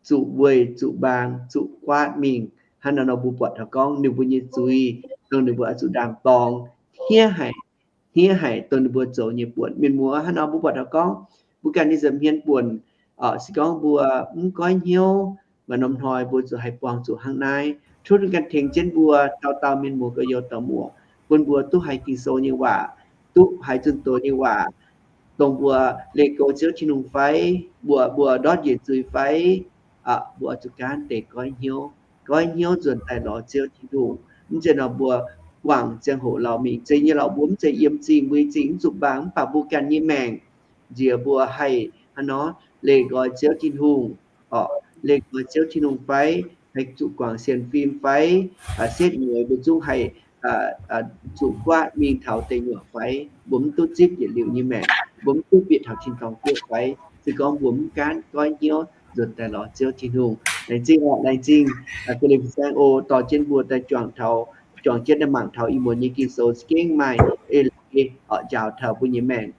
zuqc weic, zuqc mbaang, zuqc guaatv mingh. Hnangv naaiv nor mbuo buatc taux gorngv ninh mbuo nyei zuiz, dongh ninh mbuo oix zuqc ndaam-dorng, hniev haic, hniev haic dongh ninh mbuo zoux nyei buonc. Mienh muoz, hnangv nor mbuo buatc taux gorngv mbuo ganh nyei nza'hmien buonc, se gorngv mbuo mv goiv hnyouv, maaih norm hnoi mbuo zuqc haih buangh zuqc hnangv naaiv. Tov Tin-Hungh ganh tengx jienv mbuo dauh dauh mienh muoz gorx-youz dauh muoz, bun mbuo duqv haiz Ging-Sou nyei waac, duqv haiz zunh doz nyei waac, dongh mbuo leih goux Ziouv Tin-Hungh fai, mbuo, mbuo ndortv njiec zuiz fai, mbuo oix zuqc gaanv deix goiv hnyouv. Goiv hnyouv nzuonx daaih lorz Ziouv Tin-Hungh. Mv zeiz nor mbuo guangc ziangh hoc lauh mingh. Zeiz nyei lorqc, mbuo mv zeiz yiem zingh, mbuo nyei zingh mv zuqc mbaang, mv baac mbuo ganh nyei maengc nziex mbuo haih hnangv nor leih nqoi Ziouv Tin-Hungh, leih nqoi Ziouv Tin-Hungh fai, haih zuqc guangc sienx fim fai, setv mueiz mbuo zungv haih zuqc guaatv mingh taux deic nyuoqc fai, mbuo mv duqv zipv yietc liuz nyei maengc, mbuo mv duqv bieqc taux tin-dorngh guoqv fai, se gorngv mbuo mv gaanv goiv hnyouv nzuonx daaih lorz Ziouv Tin-Hungh. Laengz zingh oc, laengz zingh guv liemh fin-saeng oc, dorh jienv mbuo daaih juangc taux, juangc jienv daaih mangc taux ih muonz nyei Ging-Sou za'gengh maaih eix leiz oc njaaux taux mbuo nyei maengc.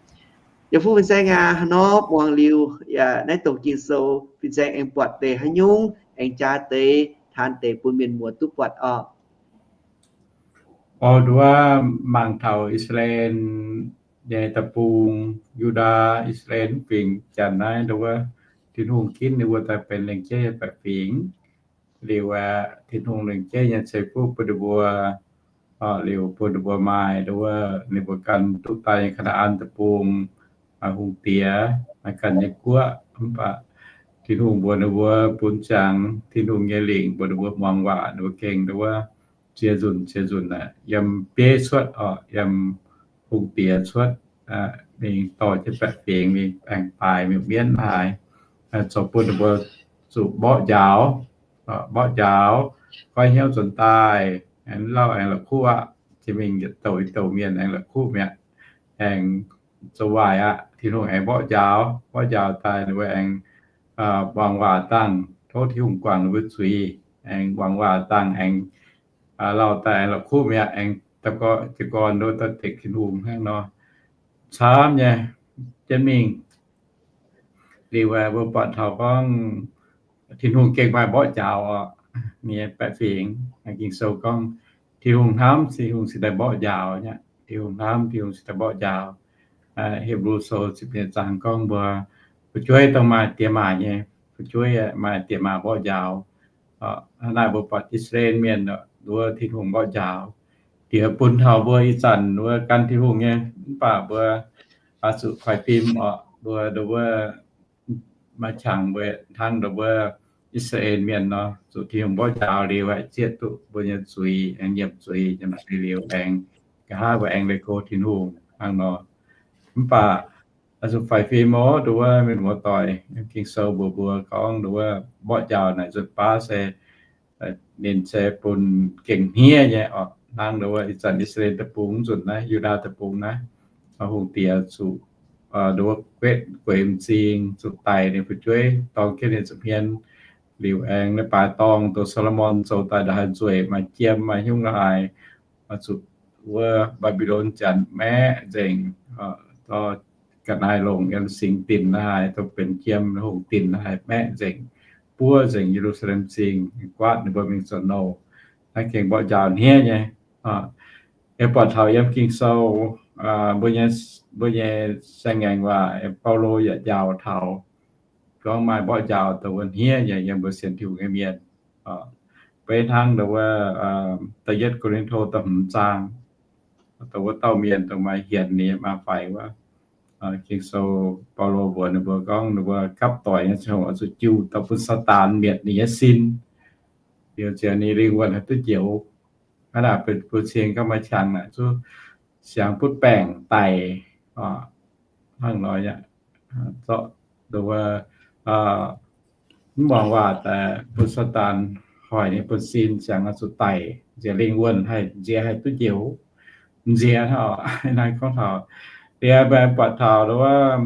Yaac fuqv fin-saeng aac, hnangv nor muangx liuz yaac naaiv dongh Ging-Sou, fin-saeng aengx buatc deix haaix nyungc, aengx jaax deix, taan deix bun mienh muoz duqv buatc oc. Oix nduov mangc taux I^saa^laa^en nyei deic-bung, Yu^ndaa, I^saa^laa^en fingx Janx naaiv, nduov Tin-Hungh ginv ninh mbuo daaih benx lengc jeiv nyei baeqc fingx. Liuz aeqv, Tin-Hungh lengc jeiv nyei ceix fuqv bun ninh mbuo, liuz bun ninh mbuo maaih nduov ninh mbuo ganh duqv daaih nyei Kaa^naa^an Deic-Bung, hungh diex, maaih ganh nyei guoqv. Mv baac Tin-Hungh mbuox ninh mbuo bun ziangx Tin-Hungh nyei lingc, mbuox ninh mbuo muangx waac, ninh mbuo gengh nduov ziex nzunc ziex nzunc aeqv, yiem bieiv cuotv oc, yiem hungh diex cuotv, mingh dorh jienv baeqc fingx mingh aengx baaix miuc-mienv haaix, zoux bun ninh mbuo zuqc mborqv njaaux, mborqv njaaux, goiv hnyouv nzuonx daaih, aengx lauh aengx la'kuqv aqv. Jiex mingh yietc douc yietc douc mienh aengx la'kuqv mi'aqv, aengx zoux waaic aqv. Tin-Hungh aengx mborqv njaaux, mborqv njaaux daaih ninh mbuo aengx muangx waac dangh, tov Tin-Hungh guangc ninh mbuo zuiz, aengx muangx waac dangh aengx lauh daaih aengx la'kuqv mi'aqv, aengx da'gorn ndoh daaih dekc Tin-Hungh hnangv nor. Camv nyei jienv mingh. Liuz mbuo buatc taux gorngv Tin-Hungh gengh maaih mborqv njaaux oc. Ninh baeqc fingx Ging-Sou gorngv Tin-Hungh hnamv, Tin-Hungh cingx daaih mborqv njaaux. Tin-Hungh hnamv, Tin-Hungh cingx daaih mborqv njaaux. Hipv^lu Sou ziepc nyeic zaang gorngv mbuo fu'jueiv dongh maaih diex maac nyei, fu'jueiv maaih diex maac mborqv njaaux. Hnangv naaic mbuo buatc I^saa^laa^en Mienh wuov Tin-Hungh mborqv njaaux, diex bun taux mbuo ih zanc wuov gan Tin-Hungh nyei, mv baac mbuo zuqc faix fim oc. Mbuo ndo wuov maaih qangx mbuo hnangv ndo wuov I^saa^laa^en Mienh nor, zuqc Tin-Hungh mborqv njaaux liuz aeqv, zieqv duqv mbuo nyei zuiz, aengx nyiemc zuiz nyei liuz aengx, nqa'haav mbuo aengx leih go Tin-Hungh hnangv nor. Mv baac zuqc faix fim oc, ndo wuov mienh muoz-doic, Ging-Sou mbuox mbuo gorngv ndo wuov mborqv njaaux naaic nzunc baav se ninh se bun gengh hniev nyei oc. Hnangv ndo wuov ih zanc I^saa^laa^en Deic-Bung nzunc naaiv, Yu^ndaa Deic-Bung naaiv, hungh diex zuqc ndo wuov guetv gueix m'zing, zuqc daic ninh fu'jueiv, dorng jienv ninh zuqc hmien. Liuz aengx leiz-baaix dorngh, dongh Saa^lo^morn zoux daaih ndongc haaix nzueic, maaih jiem maaih hnyungv la'haaix, zuqc wuov Mbaa^mbi^lon Janx maeqv nzengc, ga'naaiv longc yiem singx dinc la'haaix, dongh benx jiem hungh dinc la'haaix maeqv nzengc, buov nzengc Ye^lu^saa^lem Zingh, guaatv ninh mbuo mingh zoux nouh. Naaiv gengh mborqv njaaux hniev nyei. Yie buatc taux yiem Ging-Sou, mbuo nyei saeng-ngaengc waac, Baulo yaac njaaux taux gorngv maaih mborqv njaaux dongh wuov hniev nyei yiem mbuo sienx Tin-Hungh nyei mienh. Beiv hnangv ndo wuov da'yietv Ko^lin^to da'hmz zaang, dongh wuov dauh mienh dongh maaih hienx ninh nyei maa-faix wuov, Ging-Sou Baulo mbuox ninh mbuo gorngv ninh mbuo gapv doic nyei ziangh hoc oix zuqc jiu dauh bun Saadaan mietc ninh nyei sin, liuz ziouc ninh lingh wuonh haih duqv njoux. Hnangv naaic benx buo cing gauh maaih qangx naaic zuqc siangx butv baengc daic hnangv nor. Zorqv ndo wuov mv muangx waac daaih bun Saadaan hoic ninh bun sin, siangx oix zuqc daic, nziex lingh wuonh haih nziex haih duqv njoux. Nziex hnangv naaiv gorngv taux, liuz mbuo buatc taux ndo wuov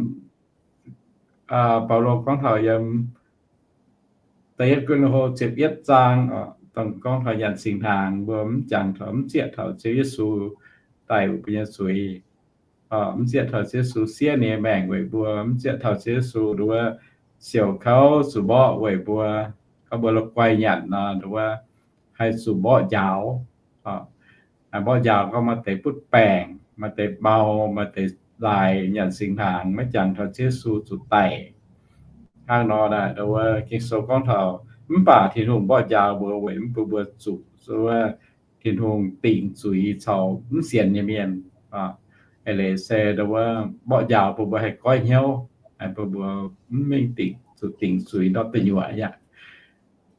Baulo gorngv taux yiem da'yietv Ko^lin^to ziepc yietv zaang, dongh gorngv taux nyanc singx hnaangx, mbuo mv jangx taux, mv zieqv taux Ziouv Yesu daic weic mbuo nyei zuiz, mv zieqv taux Ziouv Yesu siev ninh nyei maengc weic mbuo, mv zieqv taux Ziouv Yesu ndo wuov siouc kouv zuqc mborqv weic mbuo, gorngv mbuo la'guaih nyanc nor, ndo wuov haih zuqc mborqv njaaux. Mborqv njaaux gorngv maaih deix butv baengc, maaih deix mau, maaih deix laaix nyanc singx hnaangx, maiv jangx taux Ziouv Yesu zuqc daic. Hnangv nor naaic, ndo wuov Ging-Sou gorngv taux, mv baac Tin-Hungh mborqv njaaux mbuo weic mv bun mbuo zuqc wuov Tin-Hungh dingc zuiz caux mv sienx nyei mienh. Eix leiz se ndo wuov mborqv njaaux bun mbuo haih goiv hnyouv, bun mbuo mv mingh dingc, zuqc dingc zuiz ndortv deic nyuoqc aqv.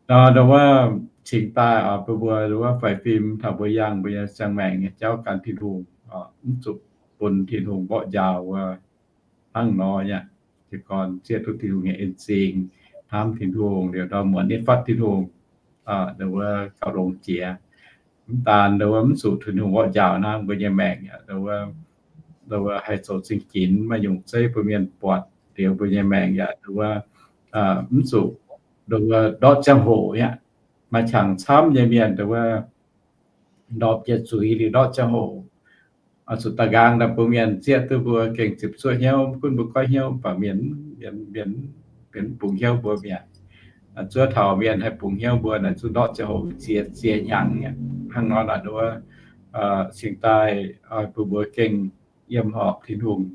Nor ndo wuov cingx daaih bun mbuo ndo wuov faix fim taux mbuo yangh mbuo nyei ziangh maengc nyei jauv gan Tin-Hungh, mv zuqc bun Tin-Hungh mborqv njaaux wuov hnangv nor aqv. Jiez gorn zieqv duqv Tin-Hungh nyei en-zingh, hnamv Tin-Hungh, liuz ndorm muonz ninh fatv Tin-Hungh, ndo wuov gauh longx jiex. Mv daan ndo wuov mv zuqc Tin-Hungh mborqv njaaux hnangv, mbuo nyei maengc yaac ndo wuov haih zoux zingh ginx, maaih nyungc zeiv bun mienh buatc, liuz mbuo nyei maengc yaac ndo wuov mv zuqc ndo wuov ndortv ziangh hoc aqv. Maaih qangx camv nyei mienh ndo wuov ndorpc jienv zuiz liuz ndortv ziangh hoc, zuqc da'nqaang daaih bun mienh zieqv duqv mbuo gengh ziepc zuoqv hnyouv, mv gunv mbuo goiv hnyouv, mv baac mienh, mienh, mienh bungx hnyouv mbuo mi'aqv. Zuov taux mienh haih bungx hnyouv mbuo naaic zuqc ndortv ziangh hoc ziex, ziex hnyangx aqv. Hnangv nor naaic ndo wuov cingx daaih bun mbuo gengh yiem horpc Tin-Hungh,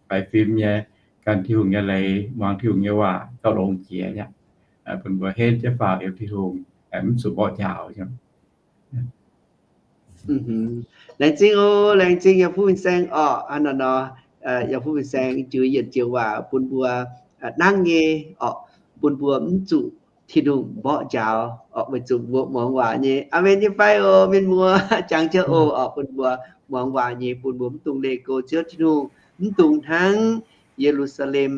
faix fim nyei, gan Tin-Hungh nyei leiz, muangx Tin-Hungh nyei waac, gauh longx jiex aqv. Bun mbuo henv jienv faaux yiem Tin-Hungh, mv zuqc mborqv njaaux. Laengz zingh oc, laengz zingh yiem fuqv fin-saeng orqc. Hnangv naaic nor, yiem fuqv fin-saeng jiu yienc joux waac bun mbuo nangv nyei orqc, bun mbuo mv zuqc Tin-Hungh mborqv njaaux orqc, weic zuqc mbuo muangx waac nyei. Aamen nyei fai oc, mienh muoz? Jangx jienv oc, orqc, bun mbuo muangx waac nyei, bun mbuo mv dungx leih go Ziouv Tin-Hungh, mv dungx hnangv Ye^lu^saa^lem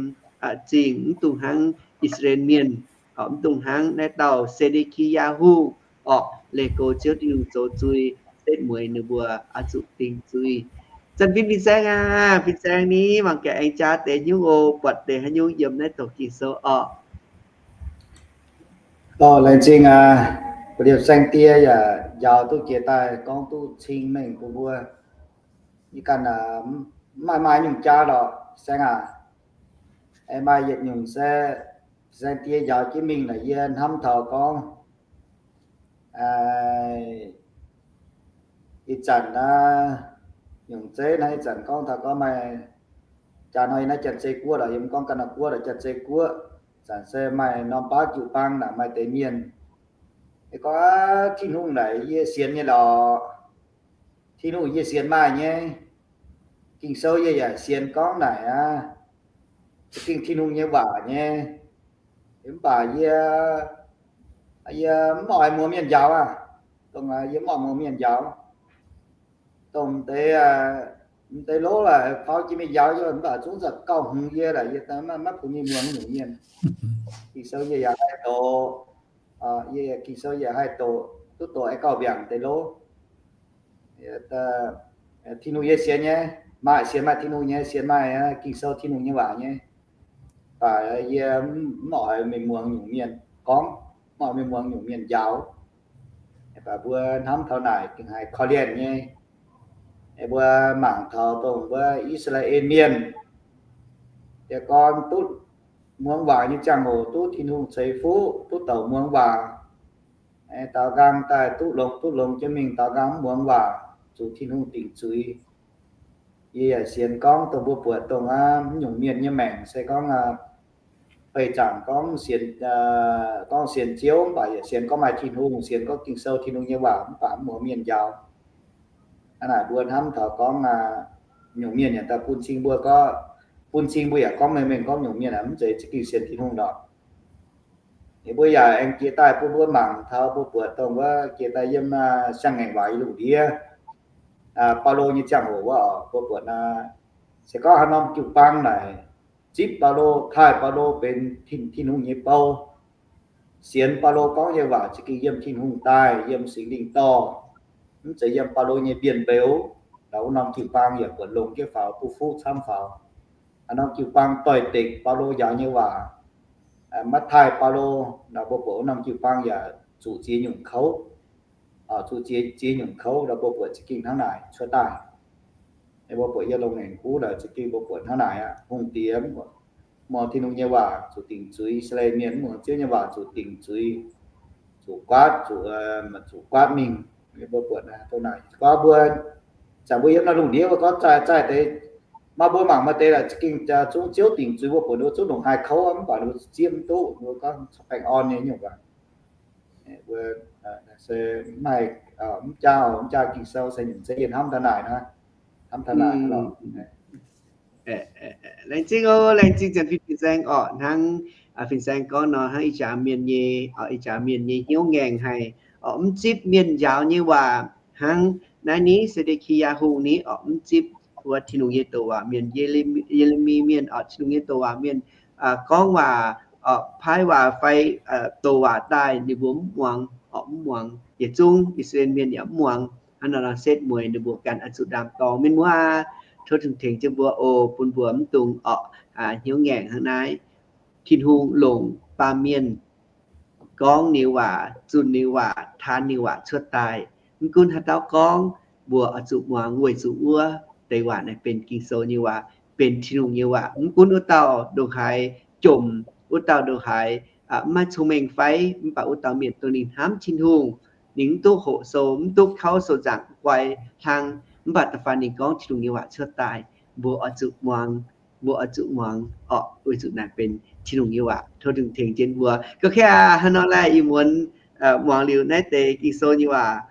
Zingh, mv dungx hnangv I^saa^laa^en Mienh, mv dungx hnangv naaiv dauh Se^nde^ki^yaa Hungh orqc, leih goux Ziouv Tin-Hungh zoux zuiz, setv mueiz ninh mbuo oix zuqc dingc zuiz. Zanc Fin, Fin-Saeng aac, Fin-Saeng ni mangc gaax aengx jaa deix nyungc oc, buatc deix haaix nyungc yiem naaiv douc Ging-Sou orqc. Laengz zingh aac, mbuo liemh saeng die yaac njaaux duqv jiex daaih gorngv duqv cing mengh bun mbuo. Yie ganh maaih maaih nyungc jaa lorqc, saeng aac. Maaih yietc nyungc se saeng die njaaux jienv mingh naaic yie hnamv taux gorngv ih zanc naaiv nyungc zeiv naaiv ih zanc gorngv taux gorngv maaih jaa hnoi yiem naaiv Janx-Zei Guoqv lorqc, yie mv gorngv ganh naaiv guoqv lorqc, Janx-Zei Guoqv. Zanc se maaih norm baav jiu-baang naaic maaih deix mienh gorngv, Aav, Tin-Hungh naaic yie sienx nyei lorqc. Tin-Hungh yie sienx maaih nyei. Ging-Sou yie yaac sienx gorngv naaic aqv, za'gengh Tin-Hungh nyei waac nyei. Mv baac yie, yie mv oix muangx mienh njaaux aqv. Dongh yie mv oix muangx mienh njaaux. Dongh deix, deix lov laaix faaux jiex mingh njaaux yie, mv baac zungv zaqc gauh hmz yie laaix yie maiv bun mingh muangx nyungc mienh. Ging-Sou yie yaac haih doqc, yie Ging-Sou yaac haih doqc, duqv doqc aengx gauh mbiaangc deix lov. Tin-Hungh yie sienx nyei, maaih sienx maaih Tin-Hungh nyei, sienx maaih Ging-Sou Tin-Hungh nyei waac nyei. Baac yie mv oix mingh muangx nyungc mienh gorngv, mv oix mingh muangx nyungc mienh njaaux. Baac mbuo hnamv taux naaic gengh haiz korv-lienh nyei. Mbuo mangc taux dongh mbuo I^saa^laa^en Mienh, yie gorngv duqv muangx waac nyei ziangh hoc duqv Tin-Hungh ceix fuqv, duqv douc muangx waac. Daaux nqaang daaih duqv longx, duqv longx jienv mingh daaux nqaang mv muangx waac, zuqc Tin-Hungh dingc zuiz. Yie yaac sienx gorngv dongh mbuo buatc dongh aav, mv nyungc mienh nyei maengc se gorngv beih zaangc gorngv sienx, gorngv sienx Ziouv, mv baac yaac sienx gorngv maaih Tin-Hungh, sienx gorngv Ging-Sou Tin-Hungh nyei waac, mv baac mv muangx mienh njaaux. Hnangv naaic mbuo hnamv taux gorngv nyungc mienh yaac daaih bun cing mbuo gorngv, bun cing mbuo yaac gorngv mengh mengh gorngv nyungc mienh mv zeiz za'gengh sienx Tin-Hungh lorqc. Mbuo yaac aengx jiex daaih bun mbuo mangc taux mbuo buatc dongh wuov jiex daaih yiem siang-ngaengc waac yiem lungh ndiev, Baulo nyei ziangh hoc wuov oc, mbuo buatc naaiv se gorngv haaix norm jiu-baang naaic zipv Baulo, taaih Baulo benx Tin, Tin-Hungh nyei bou. Sienx Baulo gorngv nyei waac za'gengh yiem Tin-Hungh daaih, yiem Singx Lingh dorh, mv zeiz yiem Baulo nyei mbienv mbeux. Ndau wuov norm jiu-baang yaac buatc longx jienv faaux, duqv fuqv camv faaux. Haaix norm jiu-baang doix-dekc Baulo njaaux nyei waac, maiv taaih Baulo, ndau mbuo buatc wuov norm jiu-baang yaac zuqc ziex nyungc kouv. Zuqc ziex, ziex nyungc kouv ndau mbuo buatc za'gengh hnangv naaic cuotv daaih. Mbuo buatc yiem Loz-Ngaengc Guv laaix za'gengh mbuo buatc hnangv naaic aqv. Hungh diex mv muangx Tin-Hungh nyei waac zuqc dingc zuiz, Saleih Mienh mv muangx Ziouv nyei waac zuqc dingc zuiz, zuqc guaatv, zuqc, zuqc guaatv mingh. Mbuo buatc naaiv, dongh naaic gorngv mbuo, zanc mbuo yiem naaiv lungh ndiev mbuo gorngv zaih, zaih deix, maaih mbuo mangc maaih deix laaix za'gengh zungv Ziouv dingc zuiz, mbuo buatc ninh mbuo zungv longc haaix kouv mv baac ninh mbuo zieqv mv duqv, ninh mbuo gorngv baengh orn nyei nyungc aqv. Mbuo se maaih mv jaa, mv jaa Ging-Sou se nyungc se yie hnamv taux naaic naaiv, hnamv taux naaic lorqc. Laengz zingh oc, laengz zingh Janx-Fin Fin-Saeng orqc. Hnangv Fin-Saeng gorngv nor, hnangv ih jaax mienh nyei, ih jaax mienh nyei hnyouv ngaengc haic orqc, mv zipv mienh njaaux nyei waac. Hnangv naaiv ni, Se^nde^ki^yaa Hungh ni orqc, mv zipv wuov Tin-Hungh nyei douc waac mienh, Ye^le^mi Mienh orqc, Tin-Hungh nyei douc waac mienh gorngv waac orqc, paaiv waac fai douc waac daaih, ninh mbuo mv muangx orqc, mv muangx. Yietc zungv I^saa^laa^en Mienh yaac mv muangx. Hnangv nor setv mueiz ninh mbuo ganh oix zuqc ndaam-dorngx. Mienh muoz aac, tov Tin-Hungh tengx jienv mbuo oc, bun mbuo mv dungx orqc hnyouv ngaengc hnangv naaiv. Tin-Hungh longc baamh mienh gorngv ninh waac, zunh ninh waac, taan ninh waac cuotv daaih. Mv gunv haaix dauh gorngv, mbuo oix zuqc muangx weic zuqc wuov deix waac naaiv benx Ging-Sou nyei waac, benx Tin-Hungh nyei waac. Mv gunv wuov dauh ndongc haaix jomc, wuov dauh ndongc haaix mv maaih cong-mengh fai, mv baac wuov dauh mienh dongh ninh hnamv Tin-Hungh, ninh mv duqv hoqc sou, mv duqv kauv sou nzaangc guai hlang, mv baac da'faanh ninh gorngv Tin-Hungh nyei waac cuotv daaih, mbuo oix zuqc muangx, mbuo oix zuqc muangx orqc, weic zuqc naaiv benx Tin-Hungh nyei waac. Tov Tin-Hungh tengx jienv mbuo. Ga'kei aac, hnangv nor laeh ih muonz muangx liuz naaiv deix Ging-Sou nyei waac.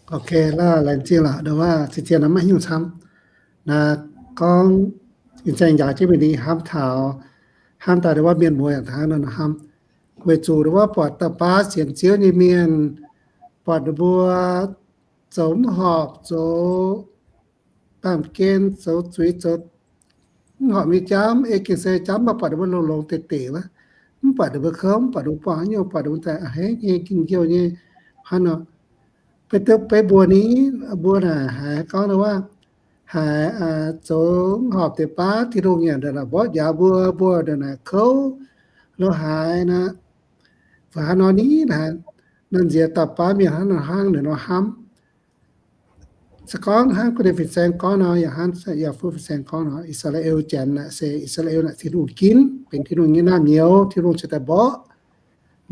Laengz zingh lorqc, ndo wuov ziex zienh maiv hiuv camv. Naaiv gorngv ih zanc njaaux jienv mingh hnamv taux, hnamv daaih ndo wuov mienh muoz yaac hnangv nor hnamv. Weic zuqc ndo wuov buatc dauh baav sienx Ziouv nyei mienh, buatc ninh mbuo zoux mv horpc, zoux baamh gen, zoux zuiz, zoux mv horpc nyei jauv, mv ei Ging-Sou jauv, mv baac buatc ninh mbuo longx-longx deix deix wuov. mv buatc ninh mbuo kouv, mv buatc ninh mbuo buangh haaix nyungc, buatc ninh mbuo daaih a'hneiv nyei, gingh njiouh nyei, hnangv nor. Beiv duqv beiv mbuo ni, mbuo naaic haiz gorngv waac, haiz zoux horpc deix baav Tin-Hungh yaac ndongc naaic mborqv njaaux mbuo, mbuo ndongc naaic kouv lo haaix nor, fai haaix nor ni naaic, naaiv nziex dauh baav mienh hnangv nor hnangv, ninh nor hnamv. Se gorngv hnangv gu'nyuoz fin-saeng gorngv nor, yaac hnangv yaac fuqv fin-saeng gorngv nor, I^saa^laa^en Janx naaic se I^saa^laa^en naaic Tin-Hungh ginv, benx Tin-Hungh nyei naamh nyouz, Tin-Hungh cingx daaih mborqv.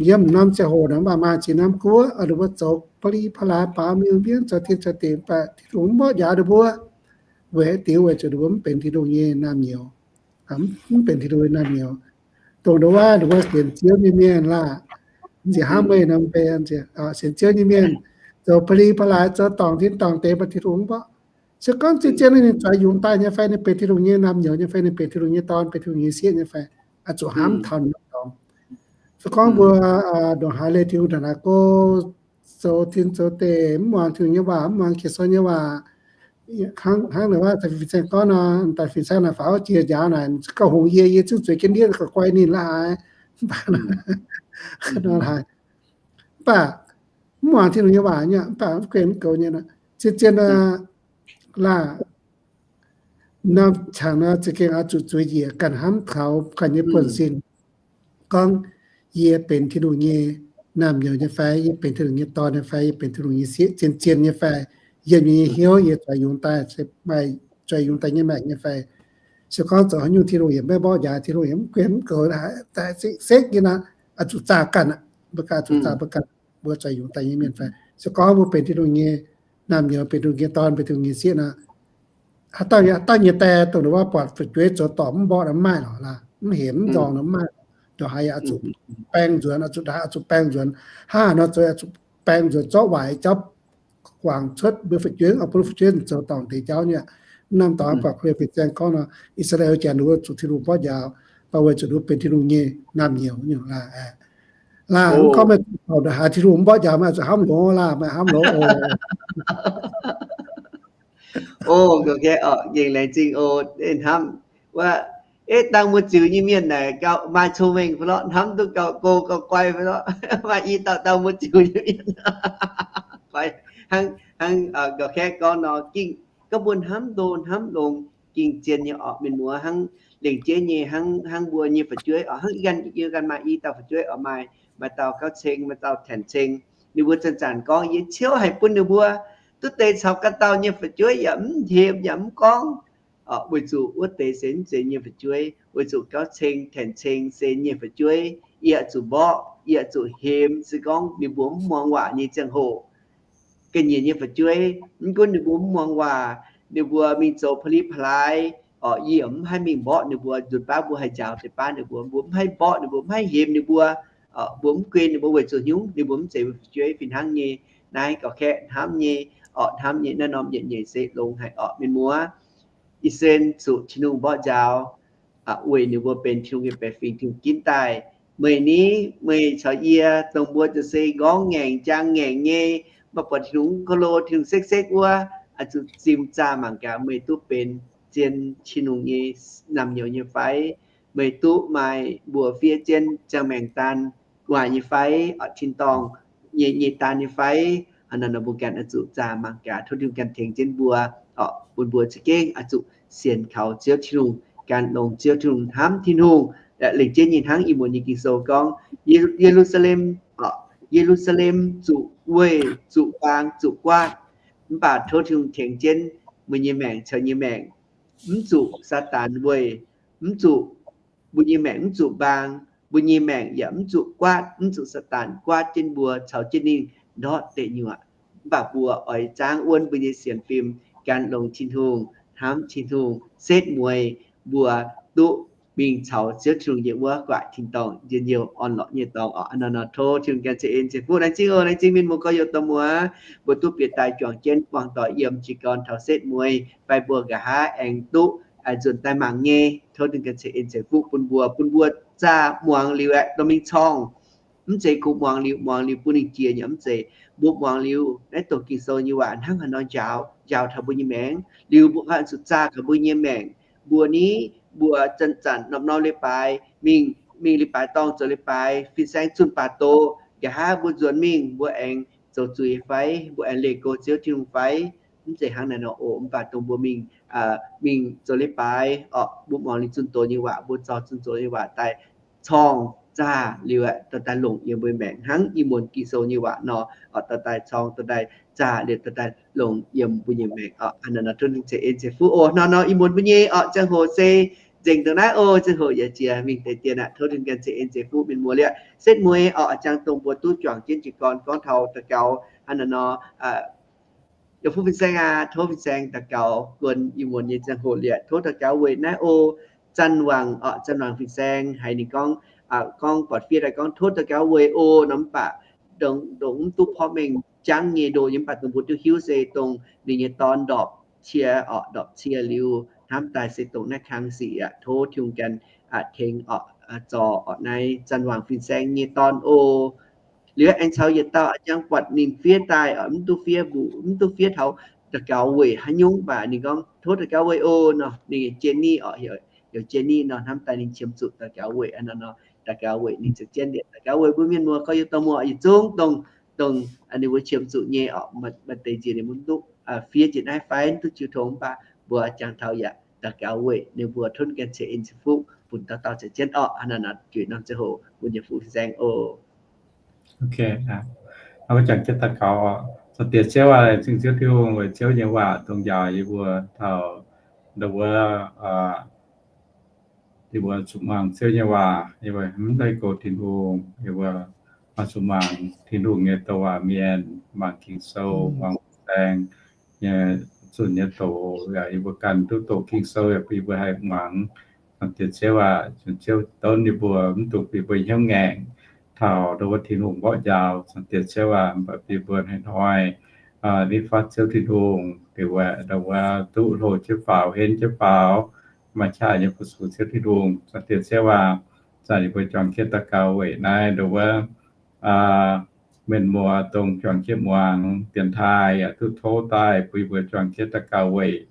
Yiem norm ziangh hoc naaic mv baac maaih ziex norm guoqv, ninh mbuo zoux ba'li ba'laaix, baaux miuc-mbienv, zoux tien zoux deic, mv baac Tin-Hungh mv mborqv njaaux ninh mbuo. Weic haaix diuc? Weic zuqc ninh mbuo mv benx Tin-Hungh nyei naamh nyouz, mv benx Tin-Hungh nyei naamh nyouz. Dongh ndongc wuov, ninh mbuo sienx Ziouv nyei mienh laah, nziex hnamv meih nor, sienx Ziouv nyei mienh zoux ba'li ba'laaix, zoux dorngc tien dorngc deic, mv baac Tin-Hungh mv mborqv. Se gorngv zien-zien ninh zueiz yungz daaih nyei fai, ninh benx Tin-Hungh nyei naamh nyouz nyei fai, ninh benx Tin-Hungh nyei dorn, benx Tin-Hungh nyei sieqv nyei fai, oix zuqc hnamv taux naaiv dorngx. Se gorngv mbuo ndongc haaix leih Tin-Hungh ndongc naaic go, zoux tien zoux deic, mv muangx Tin-Hungh nyei waac, mv muangx Ging-Sou nyei waac, hnangv naaic waac fin-saeng gorngv nor, daaih fin-saeng naaic faaux jiex njaaux naaic, gauh hungx yie, yie zungv zueiz jienv ndiev gauh guai ninh la'haaix. Mv baac nor haaix, mv baac mv muangx Tin-Hungh nyei waac nyei, mv baac mv guen mv goux nyei. Zien-zien laah, norm qangx nor za'gengh oix zuqc zueiz njiec ganh hnamv taux ganh nyei buonv-sin, gorngv, yie benx Tin-Hungh nyei naamh nyouz nyei fai, yie benx Tin-Hungh nyei dorn nyei fai, yie benx Tin-Hungh nyei sieqv zien-zien nyei fai, yiem yie nyei hnyouv yie zueiz yungz daaih, maaih zueiz yungz daaih nyei maengc nyei fai. Se gorngv zoux haaix nyungc Tin-Hungh yaac maiv mborqv njaaux, Tin-Hungh yaac mv guen mv goux, sekv nyei nor, oix zuqc zaah ganh aqv. Mbuo ganh zuqc zaah mbuo ganh, mbuo zueiz yungz daaih nyei mienh fai. Se gorngv mbuo benx Tin-Hungh nyei naamh nyouz, benx Tin-Hungh nyei dorn, benx Tin-Hungh nyei sieqv nor, haaix dauh, haaix dauh nyei die dongh wuov buatc fu'jueiv zoux dorngc mv mborqv nor mv maaih lorqc laah, mv hemx mv nzorng nor mv maaih lorqc. Ndongc haaix yaac oix zuqc baeng nzuonx, oix zuqc ndaix, oix zuqc baeng nzuonx. Hnangv haaix nor zoux oix zuqc baeng nzuonx, zorqv waaic jauv guangc cuotv mbuo fu'jueiv, oix bun fu'jueiv zoux dorngc deix jauv nyei. Norm dorngx buatc kuv fin-saeng gorngv nor, I^saa^laa^en Janx ninh mbuo zuqc Tin-Hungh mborqv njaaux, mv baac weic zuqc ninh mbuo benx Tin-Hungh nyei naamh nyouz nyungc laah. Laah, mv gorngv meih zuqc haaix Tin-Hungh mborqv njaaux, meih zuqc hnamv longx laah, meih hnamv longx oc. O, gengh laengz zingh oc. Hnamv wuov, eix dangh muoz-ziux nyei mienh naaic gauh maaih cong-mengh fai lorqc, hnamv duqv gauh go gauh guai fai lorqc. Maaih i dauh dangh muoz-ziux nyei mienh, hnangv, hnangv gauh kaeqv gorngv nor, gengh gorngv mbuo hnamv ndo hnamv longx, gengh zien nyei orqc, mienh muoz. Hnangv lengc jeiv nyei, hnangv, hnangv mbuo nyei fu'jueiv oc, hnangv yie ganh, yie ganh maaih i dauh fu'jueiv oc, maaih, maaih dauh gauv ceng, maaih dauh tenc ceng. Ninh mbuo zanc-zanc gorngv, yie ciouv haic bun ninh mbuo duqv deix caux ganh dauh nyei fu'jueiv yaac mv hemx yaac mv gorngv. Weic zuqc wuov deix se mv zeiz yie nyei fu'jueiv, weic zuqc gauv ceng, tenc ceng se yie nyei fu'jueiv, yie oix zuqc mborqv, yie oix zuqc hemx. Se gorngv ninh mbuo mv muangx waac nyei ziangh hoc, ga'nyiec nyei fu'jueiv, mv gunv ninh mbuo mv muangx waac, ninh mbuo mingh zoux pa'li pa'laaix, oc, yie mv haih mingh mborqv ninh mbuo. Nzunc baav mbuo haih njaaux deix baav ninh mbuo, mbuo mv haih mborqv ninh mbuo, mv haih hemx ninh mbuo, mbuo mv guen ninh mbuo weic zuqc hnyouv ninh mbuo mv zeiz mbuo fu'jueiv fih hnangv nyei. Naaiv gauh kaeqv hnamv nyei, oc, hnamv nyei. Naaiv norm yietc nyeic se longx haic orqc, mienh muoz. Ih sen zuqc Tin-Hungh mborqv njaaux, weic ninh mbuo benx Tin-Hungh nyei baeqc fingx, Tin-Hungh ginv daaih. Meih ni, meih caux yie dongh mbuo za'gengh se nqorngv ngaengc jaang ngaengc nyei, mv baac buatc Tin-Hungh ko lo, Tin-Hungh sekv-sekv wuov, oix zuqc zimh zaah mangc gaax meih duqv benx zien Tin-Hungh nyei naamh nyouz nyei fai? Meih duqv maaih mbuoqc fiev jienv ziangh maengc daan gu'nguaaic nyei fai? Oc, tin-dorngh nyei, nyei daan nyei fai? Hnangv naaic nor mbuo ganh oix zuqc zaah mangc gaax. Tov Tin-Hungh ganh tengx jienv mbuo, oc, bun mbuo za'gengh oix zuqc sienx kaux Ziouv Tin-Hungh, gan longx Ziouv Tin-Hungh, hnamv Tin-Hungh, lengc jeiv nyei hnangv ih muonz nyei Ging-Sou gorngv, Ye^lu^saa^lem, Ye^lu^saa^lem zuqc weih, zuqc baang, zuqc guaatv. Mv baac tov Tin-Hungh tengx jienv meih nyei maengc caux yie nyei maengc, mv zuqc Saadaan weih, mv zuqc, mbuo nyei maengc mv zuqc baang, mbuo nyei maengc yaac mv zuqc guaatv, mv zuqc Saadaan guaatv jienv mbuo caux jienv ninh ndortv deic-nyuoqc. Mv baac mbuo oix zaangv wuonv mbuo nyei sienx fim, gan longx Tin-Hungh, hnamv Tin-Hungh, setv mueiz mbuo duqv mingh caux Ziouv Tin-Hungh nyei wuov guaaic tin-dorngh njien-youh orn-lorqc nyei dorngx oc. Hnangv naaic nor tov Tin-Hungh ganh ceix en ceix fuqv. Laengz zingh oc, laengz zingh mienh muoz gorx-youz dorh muoz, mbuo duqv bieqc daaih juangc jienv buangh doic yiem jiez gorn taux setv mueiz, fai mbuo nqa'haav aengx duqv nzuonx daaih mangc nyei. Tov Tin-Hungh ganh ceix en ceix fuqv bun mbuo, bun mbuo zaah muangx liuz aeqv, dorh mingh corngh. Mv zeiz kungx muangx liuz, muangx liuz bun ninh jiex nyei, mv zeiz. Mbuo muangx liuz naaiv dongh Ging-Sou nyei waac hnangv haaix nor njaaux, njaaux taux mbuo nyei maengc, liuz mbuo oix zuqc zaah taux mbuo nyei maengc. Mbuo ni, mbuo zanc-zanc norm-norm leiz-baaix mingh mingh leiz-baaix dorngh zoux leiz-baaix, fin-saeng zunh baac doz, nqa'haav mbuo nzuonx mingh mbuo aengx zoux zuiz fai mbuo aengx leih go Ziouv Tin-Hungh fai? Mv zeiz hnangv naaiv nor oc. Mv baac dongh mbuo mingh, mingh zoux leiz-baaix orqc, mbuo muangx ninh zunh doz nyei waac, mbuo zorqv zunh doz nyei waac daaih corng zaah liuz aeqv, dorh daaih longc yiem mbuo maengc hnangv ih muonz Ging-Sou nyei waac nor orqc, dorh daaih corng, dorh daaih zaah liuz dorh daaih longc yiem mbuo nyei maengc orqc. Hnangv naaiv nor tov ninh ceix en ceix fuqv oc. Hnangv nor ih muonz mbuo nyei orqc ziangh hoc se nzengc dongh naaiv oc. Ziangh hoc yaac jiex mingh deix dien aqv. Tov ninh ganh ceix en ceix fuqv mienh muoz liuz setv mueiz orqc, jangx dongh mbuo duqv juangc jienv jiez gorn gorngv taux daux gaux hnangv naaiv nor. Yaac fuqv fin-saeng aac, tov fin-saeng daux gaux guon ih muonz nyei ziangh hoc liuz tov daux gaux weic naaiv oc. Zanc-Wangc orqc, Zanc-Wangc fin-saeng haiz ninh gorngv, gorngv buatc fiev daaih gorngv tov daux gaux weic oc nor, mv baac dongh mv duqv porv mengh jangv nyei ndoh nyei, mv baac dongh mbuo duqv hiuv se dongh ninh nyei dorn ndorpc cie orqc, ndorpc cie liuz hnamv daaih se dongh naaiv kang sic aqv. Tov Tin-Hungh ganh tengx orqc, zorc orqc naaiv Zanc-Wangc fin-saeng nyei dorn oc. Liuz aengx caux yietc dauh a'jangv buatc ninh fiev daaih orqc, mv duqv fiev mbuox, mv duqv fiev taux daux gaux weic haaix nyungc, mv baac ninh gorngv tov daux gaux weic oc nor, ninh Jenny orqc, heuc Jenny nor, hnamv daaih ninh qiemx zuqc daux gaux weic aqv nor, daux gaux weic ninh ziouc jienv liuz daux gaux weic mbuo mienh muoz gorx-youz dorh muoz yietc zungv dongh, dongh ninh mbuo qiemx zuqc nyei orqc. Maaih deix nziex ninh mbuo mv duqv fiev jiex naaiv fai mv duqv jiu tong, mv baac mbuo jangx taux yaac daux gaux weic ninh mbuo, tov ganh ceix en ceix fuqv bun dauh dauh ziouc jienv orqc. Hnangv naaiv nor juiz norm ziangh hoc bun yaac fuqv fin-saeng oc. Mbuo juangc jienv daux gaux. Zaangc Diex Ziouv aac, laengz zingh Ziouv Tin-Hungh weic Ziouv nyei waac dongh njaaux yie mbuo taux ndau wuov, yie mbuo zuqc muangx Ziouv nyei waac, yie mbuo mv haih goux Tin-Hungh, yie mbuo zuqc muangx Tin-Hungh nyei douc waac mienh, muangx Ging-Sou, muangx fin-saeng nyei zunh nyei doz. Yaac yie mbuo ganh duqv doqc Ging-Sou yaac bun yie mbuo haih muangx. Zaangc Diex Ziouv aac, Ziouv donv yie mbuo, mv dungx bun yie mbuo hnyouv ngaengc taux ndau wuov Tin-Hungh mborqv njaaux. Zaangc Diex Ziouv aac, mv baac bun yie mbuo hnoi-hnoi nitv fatv Ziouv Tin-Hungh, deix wuov ndau wuov duqv hlo jienv faaux, henv jienv faaux, maaih qaqv nyei fu-sux Ziouv Tin-Hungh. Zaangc Diex Ziouv aac, zanc yie mbuo juangc jienv daux gaux weic naaiv ndau wuov mienh muoz dongh juangc jienv muangx dienx taaih yaac duqv tov daaih bun yie mbuo juangc jienv daux gaux weic.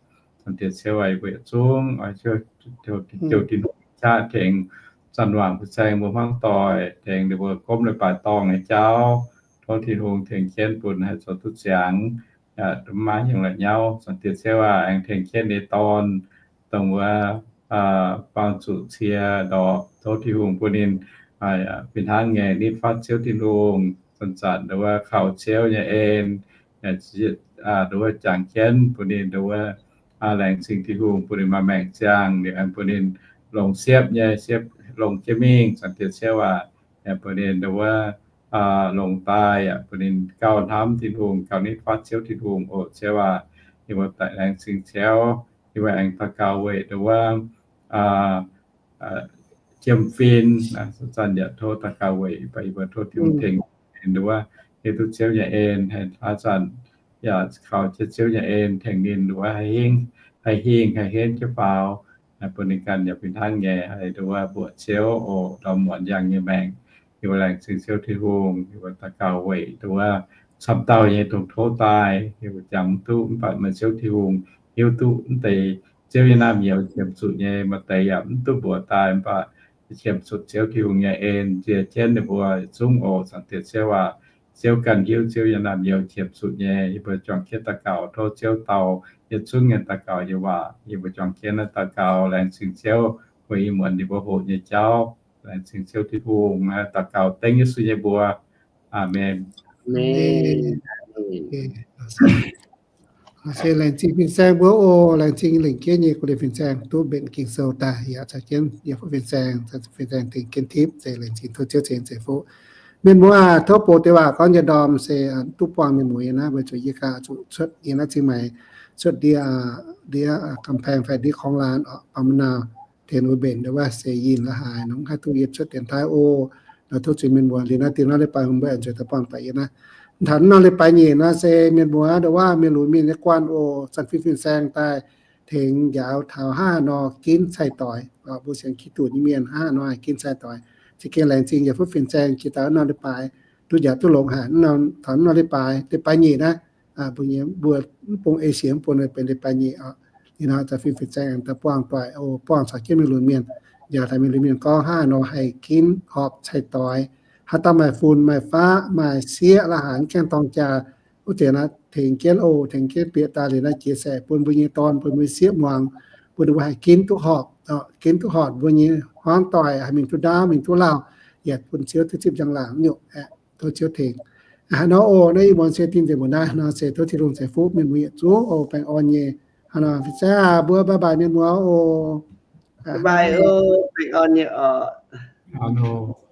Zaangc Diex Ziouv aac, yie mbuo yietc zungv oix Ziouv Tin-Hungh qaqv tengx Zanc-Wangc fin-saeng mbuo hmuangv doic, tengx ninh mbuo gomv leiz-baaix dorngh nyei jauv. Tov Tin-Hungh tengx jienv bun haih zoux duqv ziangx, yaac maiv hingh la'nyauv. Zaangc Diex Ziouv aac, aengx tengx jienv ninh nyei dorn, dongh wuov buangh zuqc cie ndorpc. Tov Tin-Hungh bun ninh fih hnangv nyei nitv fatv Ziouv Tin-Hungh, zanc-zanc ndau wuov kaux Ziouv nyei en, ndau wuov jangx jienv bun ninh ndau wuov laengz zingh Tin-Hungh bun ninh maaih maengc ziangh, liuz aengx bun ninh longc siepv nyei, siepv longc jienv mingh. Zaangc Diex Ziouv aac, yaac bun ninh ndau wuov longc daaih, yaac bun ninh gauh hnamv Tin-Hungh, gauh nitv fatv Ziouv Tin-Hungh oc. Ziouv aac, yie mbuo daaih laengz zingh Ziouv, yie mbuo aengx daux gaux weic ndau wuov jiem-fin, zanc-zanc yaac tov daux gaux weic, yie mbuo tov Tin-Hungh tengx ninh ndau wuov hiuv duqv Ziouv nyei en, haih hnangv zanc yaac kaux jienv Ziouv nyei en tengx ninh ndau wuov haih hingh, haih hingh, haih henv jienv faaux, bun ninh ganh yaac fih hnangv nyei haih ndau wuov mbuoqc Ziouv oc, ndorm muonz yangh nyei maengc. Yie mbuo laengz zingh Ziouv Tin-Hungh, yie mbuo daux gaux weic ndau wuov camv dauh nyei dongh tov daaih, yie mbuo jangx mv duqv, mv baac meih Ziouv Tin-Hungh hiuv duqv mv deix Ziouv nyei naamh nyouz qiemx zuqc nyei. Maaih deix yaac mv duqv mbuoqc daaih, mv baac qiemx zuqc Ziouv Tin-Hungh nyei en nzie jienv ninh mbuo zungv oc. Zaangc Diex Ziouv aac, Ziouv ganh hiuv Ziouv nyei naamh nyouz qiemx zuqc nyei. Yie mbuo juangc jienv daux gaux, tov Ziouv dau yietc zungv nyei daux gaux nyei waac. Yie mbuo juangc jienv naaiv daux gaux laengz zingh Ziouv weic ih muonz ninh mbuo hoqc nyei jauv. Laengz zingh Ziouv Tin-Hungh. Daux gaux dengv Yesu nyei mbuox. Aamen. Se laengz zingh fin-saeng mbuo oc. Laengz zingh lengc jienv nyei gu'nguoqv fin-saeng duqv mbenc Ging-Sou daaih yaac caux jienv yie mbuo fin-saeng, fin-saeng tengx jienv tipv. Se laengz zingh tov Ziouv ceix en ceix fuqv. Mienh muoz aac, tov bun deix waac gorngv nyei ndorm se duqv buangh mienh muoz yiem naaiv, weic zuqc yie ganh zuqc cuotv yiem naaiv Zingh Maix, cuotv ndiev, ndiev ga'mpaeng fai ndiev korngh laan orqc, baac mv nau tengx wuov mbenc ndau wuov se yinh la'haaix nor, mv haih duqv yie cuotv dienx taaih oc. Nor tov zuiz mienh muoz liuz naaiv dingh naaiv leiz-baaix mbuo aengx zuqc daaih buangh daaih yiem naaiv. Mv taux naaiv norm leiz-baaix nyeic nor se mienh muoz ndau wuov mienh lunx mienh nyei guanh oc, zanc fin-fin-saeng daaih tengx njaaux taux hnangv haaix nor ginv cai-doix, mbuo sienx Giduc nyei mienh hnangv haaix nor haih ginv cai-doix. Za'gengh laengz zingh yaac fuqv fin-saeng jiex daaih wuov norm leiz-baaix duqv njaaux duqv longx haic. Taux norm leiz-baaix, leiz-baaix nyeic naaiv, mbuo mv bung Esie mv bung benx leiz-baaix nyeic oc. Liuz nor zanc fin-fin-saeng daaih buangh doic oc, buangh caux jienv mienh lunx mienh. Yaac daaih mingh liuz mienh gorngv hnangv haaix nor haih ginv horpc cai-doix, haaix dauh maaih fun maaih faqv maaih sieqv la'haaix gaengh dorng jaa, wuov deix naaiv tengx jienv oc, tengx jienv bieqc daaih liuz naaiv jiex saeqv bun mbuo nyei dorn bun mbuo sieqv muangx, bun ninh mbuo haih ginv duqv horpc, ginv duqv horpc mbuo nyei hmuangv doic haih mingh duqv ndaauv mingh duqv lauh, yaac bun Ziouv duqv zipv njang-laangc nyungc aeqv. Tov Ziouv tengx. Hnangv nor oc, naaiv ih muonz se dingh nzengc mbuo naaiv nor se tov Tin-Hungh ceix fuqv mienh mbuo yietc zungv oc, baengh orn nyei. Hnangv nor, สวัสดี mbuo bye bye mienh muoz oc. Bye bye oc, baengh orn nyei oc.